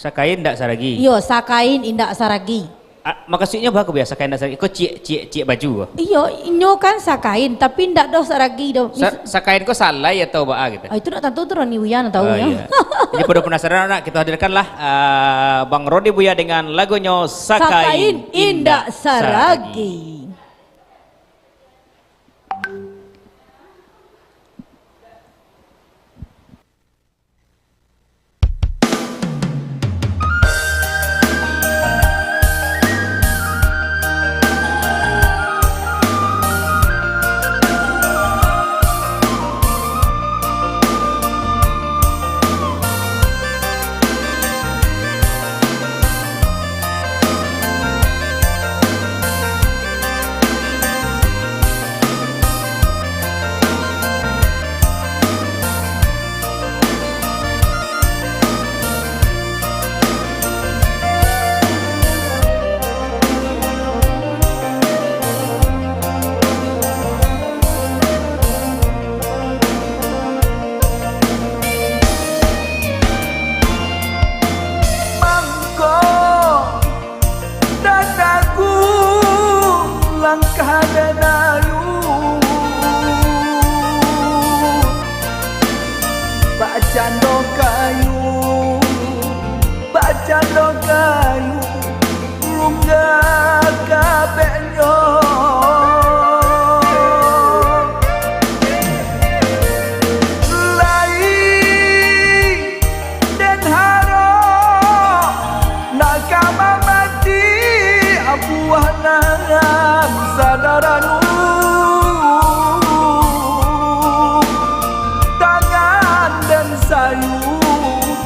Sakain Indak Saragi? Iyo, Sakain Indak Saragi. Ah, makasuiknyo baa ko, Buya, Sakain Indak Saragi? Ko ciek, ciek, ciek baju ko? Iyo, inyo kan sakain, tapi indak doh saragi doh. Sa-, Mis- sakain ko salai atau baa gitu? Ah, itu ndak tantu, tu Roni Buya nan tahu, Oh, ya. Iya. Jadi, pada penasaran, nak kita hadirkanlah, ah, Bang Roni Buya dengan lagunyo Sakain Sakain Indak Indak Saragi. Saragi. Mangko tataguh langkah den ayun, bakcando kayu, bakcando kayu, runggah kabeknyo. Lai den harok nak ka mamati buah nan sadaranu. Tangan den sayun,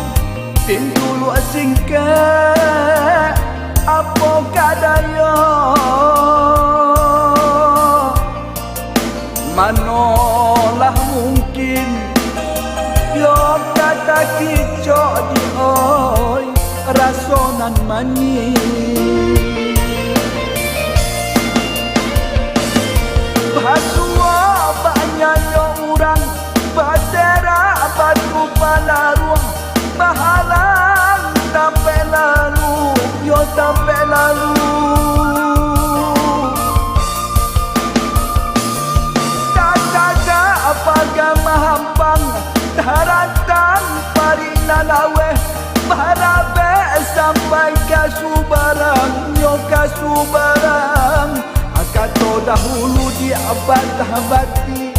tinduluak singkek, apo ka dayo? Manolah mungkin, yo ka takicok di oi, raso nan manih. Basuo bak nyanyo urang, baterak batu palaruang, bahalang tampek lalu, yo tampek lalu. Tatagak paga mahampang, tarantang parik nan laweh, barabek sampai ka subarang, nyo ka subarang. Kato dahulu di batah bati,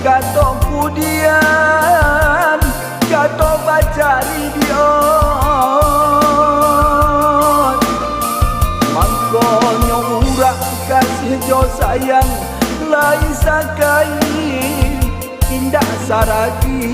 kato kudian, kato bacari di ot. Mangkonyo urak kasih jo sayang, lai sakain indak saragi.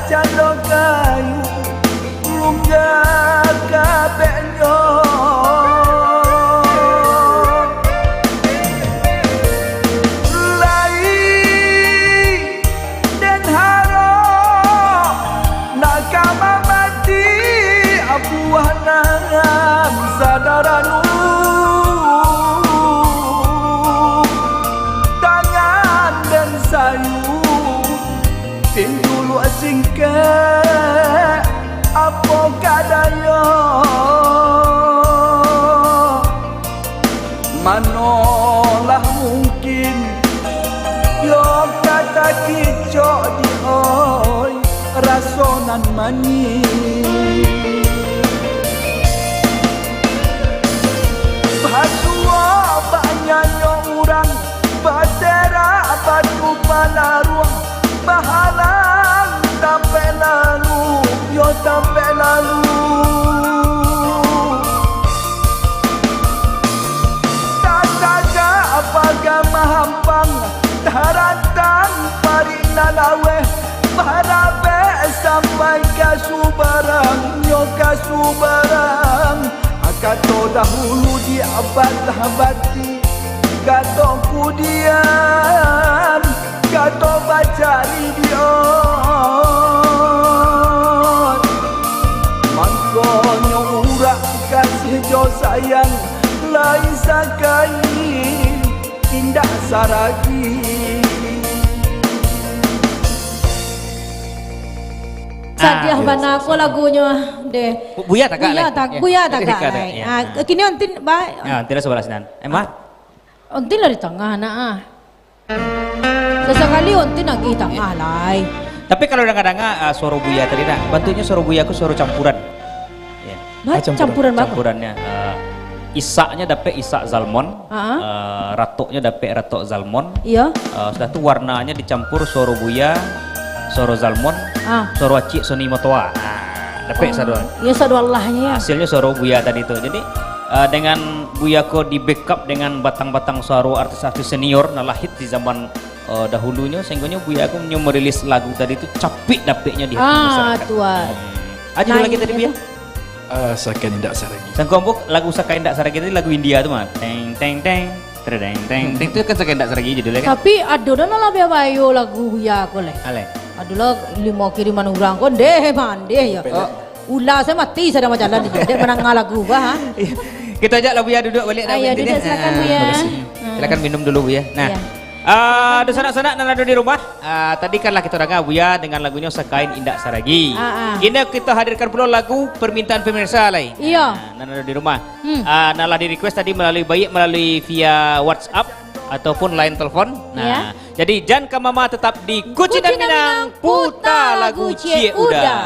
Cando kayu, lungga kabeknyo. Lai den harok, nak ka mamati buah nan sadaranu. Tangan den sayu, Pintu luak singkek, apo ka dayo? Manolah mungkin, yo ka takicok di oi, raso nan manih. Basuo banyanyo urang, baterak batu palaruang, bahalang tampek lalu, yo tampek lalu. Tatagak paga mahampang, tarantang parik nan laweh, barabek sampai ka subarang, nyo ka subarang. Kato dahulu di abad bati, kato kudian, kato bacari di ot. Mangkonyo urak kasih jo sayang, lai sakai indak saragi. Sadiah Ah, bana ko lagunyo, deh. Bu-, Buya tagak Buya lai. tag-, Ya. Buya tagak Tagak, lai. ya. Ah, kini ontin, ba-, Ya, tidak sebelah sinan. Eh, Mah? Ontin lah di tangah, nak, ah. Sasakali ontin lagi tangah, lai. Tapi kalau danga-danga, ah, suaro Buya tadi, nak, bantuaknyo suaro Buya ko suaro campuran. Ya. Bah, Ah, campuran. campuran bagus. Campurannya, eh, isaknya dapek isak Zalmon, Ah. eh, ratoknya dapek ratok Zalmon. Iya. Eh, sudah tu warnanya dicampur suaro Buya, suaro Zalmon, Ah. suaro Acik Sony Motoa. Ah, dapek Oh, sado. iya, sado Allahnyo, ya. Hasilnyo suaro Buya tadi tu. Jadi, eh, dengan Buya ko di-backup dengan batang-batang suaro artis-artis senior, nan lah hit di zaman, eh, dahulunyo, sehinggonyo Buya ko nyo merilis lagu tadi tu capik dapeknyo di hati Ah, masyarakat. tu, ah. Hmm. Ah, judul Naik lagi tadi, itu. Buya? Ah, Sakai Indak Saragi. Sangko ambo lagu Sakai Indak Saragi tadi lagu India tu mah. Teng, teng, teng. Terdeng, teng, teng. Tu kan Sakai Indak Saragi judulnya kan? Tapi ado dah lah bayo lagu Buya ko leh. Aleh. Adolah limo kiriman urang ko, ndeh, mandeh ya. Pendek. Oh. Ula saya mati sadang bajalan di dek mandanga lagu bah, ha? Kita ajak lah Buya duduk balik dah, Ayo, Buya, duduk, ya. silakan, Ah, Buya. makasih. Hmm. Silakan minum dulu, Buya. Nah, Iya. ah, dunsanak-sanak nan ado di rumah, ah, tadi kan lah kita danga Buya dengan lagunyo Sakai Indak Saragi. Ah, ah. Kini kita hadirkan pulo lagu permintaan pemirsa lai. Iya. Nah, nan ado di rumah. Hmm. Ah, nan lah di-request tadi melalui, baik melalui via WhatsApp ataupun line telepon. Nah, Iya. jadi jan ka mama, tetap di Kucindan Kucindan Minang, Minang, puta puta lagu lagu Ciek Ciek Uda. Uda.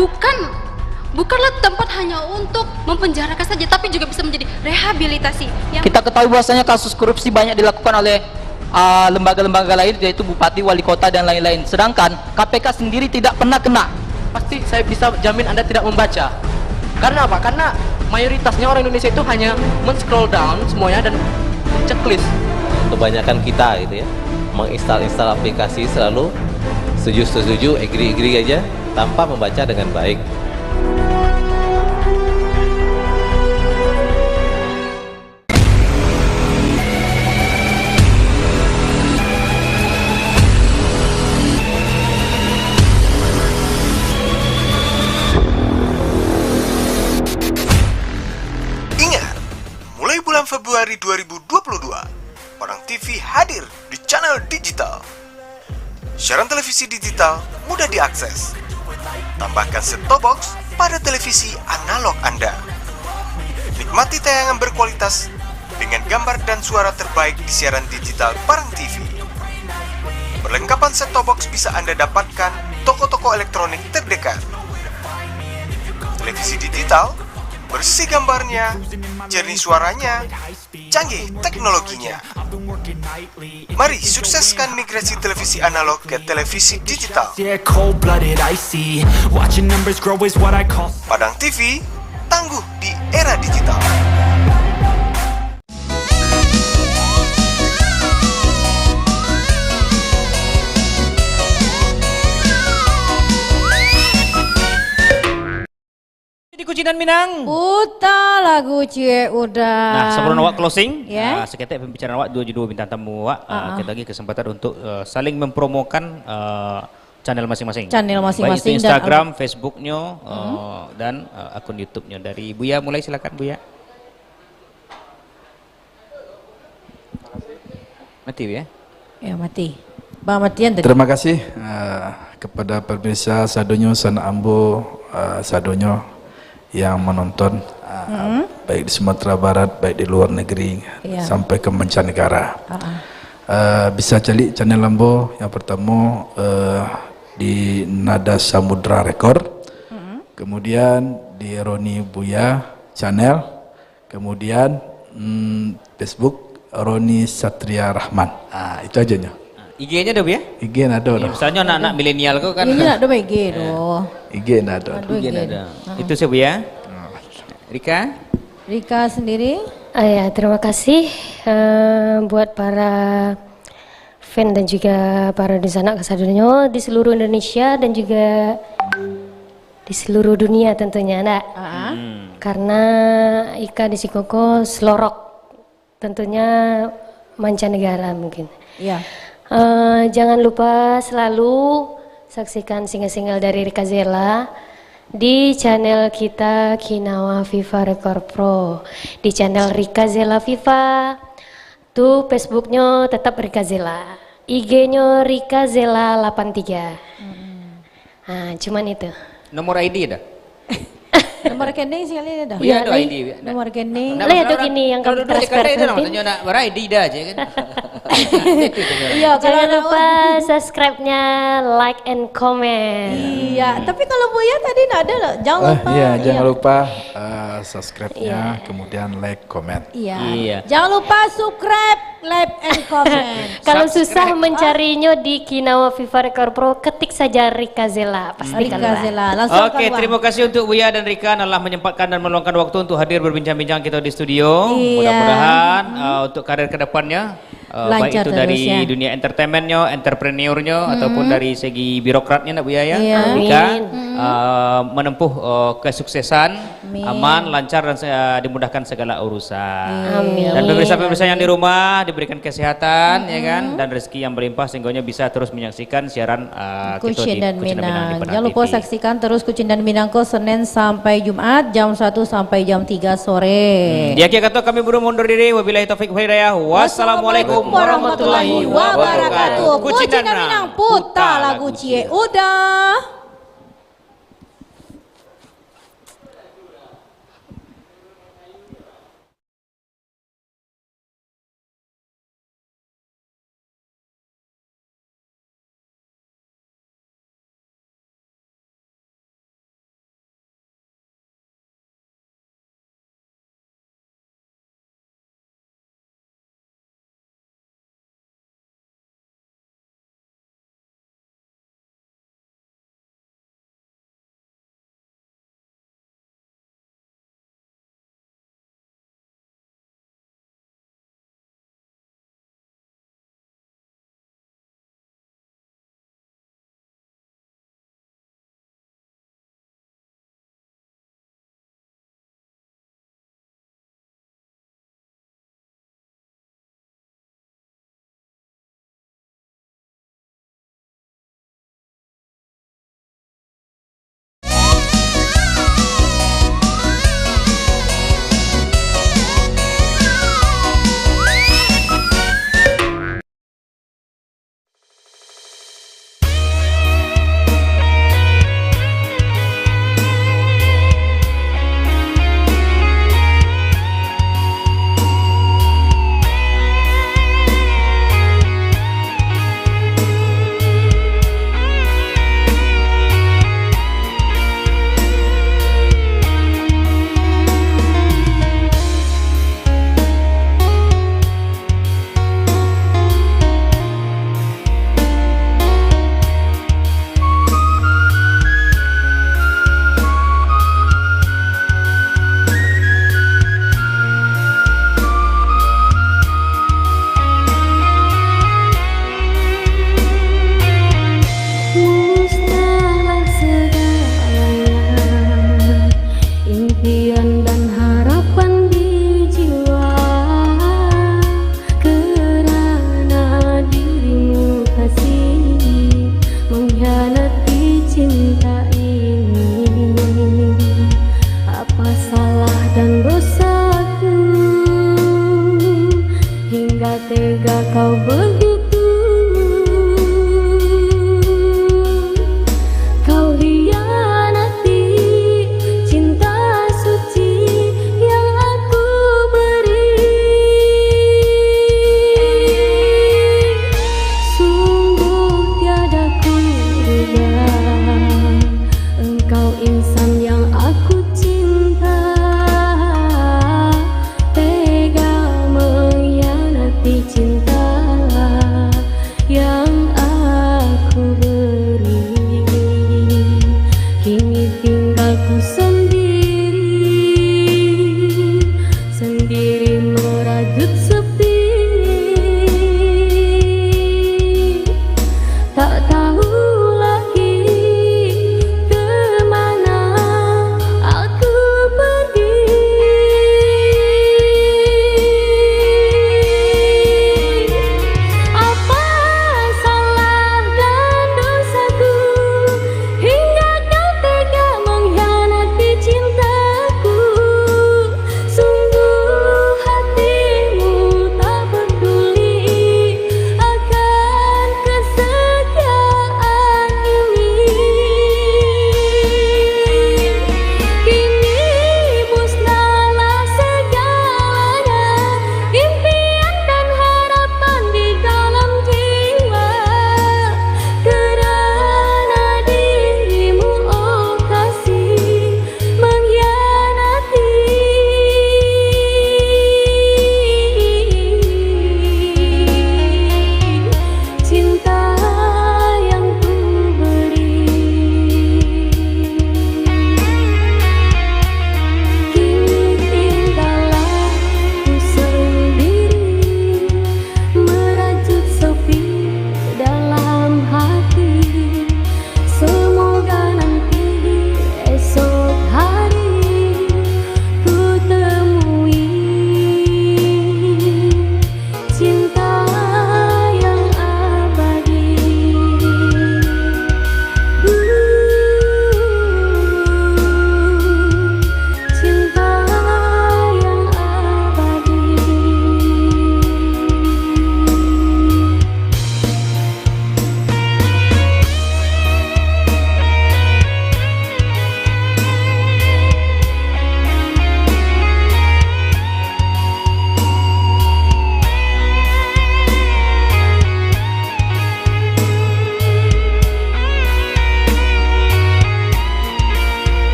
Bukan, bukanlah tempat hanya untuk mempenjarakan saja, tapi juga bisa menjadi rehabilitasi. Yang Kita ketahui bahwasanya kasus korupsi banyak dilakukan oleh, ah, lembaga-lembaga lain, yaitu bupati, wali kota, dan lain-lain. Sedangkan K P K sendiri tidak pernah kena. Pasti saya bisa jamin Anda tidak membaca. Karena apa? Karena mayoritasnya orang Indonesia itu hanya men-scroll down semuanya dan checklist. Kebanyakan kita gitu ya, menginstal-instal aplikasi selalu setuju-setuju, agree-agree aja tanpa membaca dengan baik. Ingat, mulai bulan Februari dua ribu dua puluh dua, Padang T V hadir di channel digital. Siaran televisi digital mudah diakses. Tambahkan set-top box pada televisi analog Anda. Nikmati tayangan berkualitas dengan gambar dan suara terbaik di siaran digital Padang T V. Perlengkapan set-top box bisa Anda dapatkan toko-toko elektronik terdekat. Televisi digital, bersih gambarnya, jernih suaranya, canggih teknologinya. Mari sukseskan migrasi televisi analog ke televisi digital. Yeah, cold-blooded, icy. Watching numbers grow is what I call. Padang T V, tangguh di era digital. Di Kucindan Minang. Puta lagu ciek udah. Nah, sebelum awak closing, Ya. ah, saketek pembicaraan awak, duo jo duo bintang tamu awak, ah, Ah, ah. kita bagi kesempatan untuk, eh, saling mempromokan, eh, channel masing-masing. Channel Baik itu masing-masing dan Instagram, Facebook-nyo, eh, dan, eh, akun YouTube-nyo. Dari Buya mulai, silakan Buya. Mati, ya? Ya, mati. Bang, matian tadi. Terima kasih, eh, kepada pemirsa sadonyo, sanak ambo, eh, sadonyo yang menonton, eh, baik di Sumatera Barat, baik di luar negeri, Iya. sampai ke mancanegara. Ah, ah. Eh, bisa cari channel ambo yang pertama, eh, di Nada Samudra Record. Kemudian di Roni Buya Channel. Kemudian, mm, Facebook, Roni Satria Rahman. Ah, itu aja nyo. I G-nya ada, Bu, ya? I G ndak ada doh. Misalnya anak-anak milenial ko kan. Ini ndak ada I G doh. I G ndak ada. Ada I G I G ndak ada. Ah. Itu saja, Bu, ya? Ah. Rika? Rika sendiri? Ah, ya, terima kasih, eh, buat para fan dan juga para dunsanak kasadonyo di seluruh Indonesia dan juga di seluruh dunia tentunya, ndak? Ah. Hmm. Karena Ika di siko ko selorok, tentunya mancanegara mungkin. Iya. Eh, jangan lupa selalu saksikan single-single dari Rika Zela di channel kita Kinawa Viva Record Pro, di channel Rika Zela Viva. Tu Facebook-nyo tetap Rika Zela. I G-nyo Rika Zela lapan tiga. Mm-mm. Ah, cuman itu. Nomor I D ada? Nomor rekening sekali ada? Iya, ada I D, ada. Nomor rekening. Lah, itu gini yang kami transfer nanti. Maksudnya nak ber-I D dah aja kan. Iya, jangan lupa subscribe-nya, like and comment. Iya, tapi kalau Buya tadi ndak ada loh. Jangan lupa. Iya, jangan lupa, eh, subscribe-nya, kemudian like, comment. Iya. Iya. Jangan lupa subscribe, like, and comment. Kalau susah mencarinya di Kinawa Viva Record Pro, ketik saja Rika Zela, pasti keluar. Rika Zela, langsung keluar. Oke, terima kasih untuk Buya dan Rika yang telah menyempatkan dan meluangkan waktu untuk hadir berbincang-bincang kita di studio. Iya. Mudah-mudahan, uh, untuk karir ke depannya, uh, baik itu dari dunia entertainment-nya, entrepreneur-nya, ataupun dari segi birokratnya, nak Buya, ya. Iya. Rika, uh, menempuh, uh, kesuksesan, aman, lancar, dan se-, dimudahkan segala urusan. Amin. Dan pemirsa-pemirsa yang di rumah diberikan kesehatan, ya kan, dan rezeki yang berlimpah sehingga bisa terus menyaksikan siaran, uh, kita di Kucindan Minang. Jangan lupa saksikan terus Kucindan Minang ko Senin sampai Jumat jam satu sampai jam tiga sore. Hmm, di akhir kata kami buru mundur diri. Wabillahi taufik wal hidayah. Wassalamualaikum warahmatullahi wabarakatuh. Kucindan Minang, puta lagu ciek udah.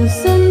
Sun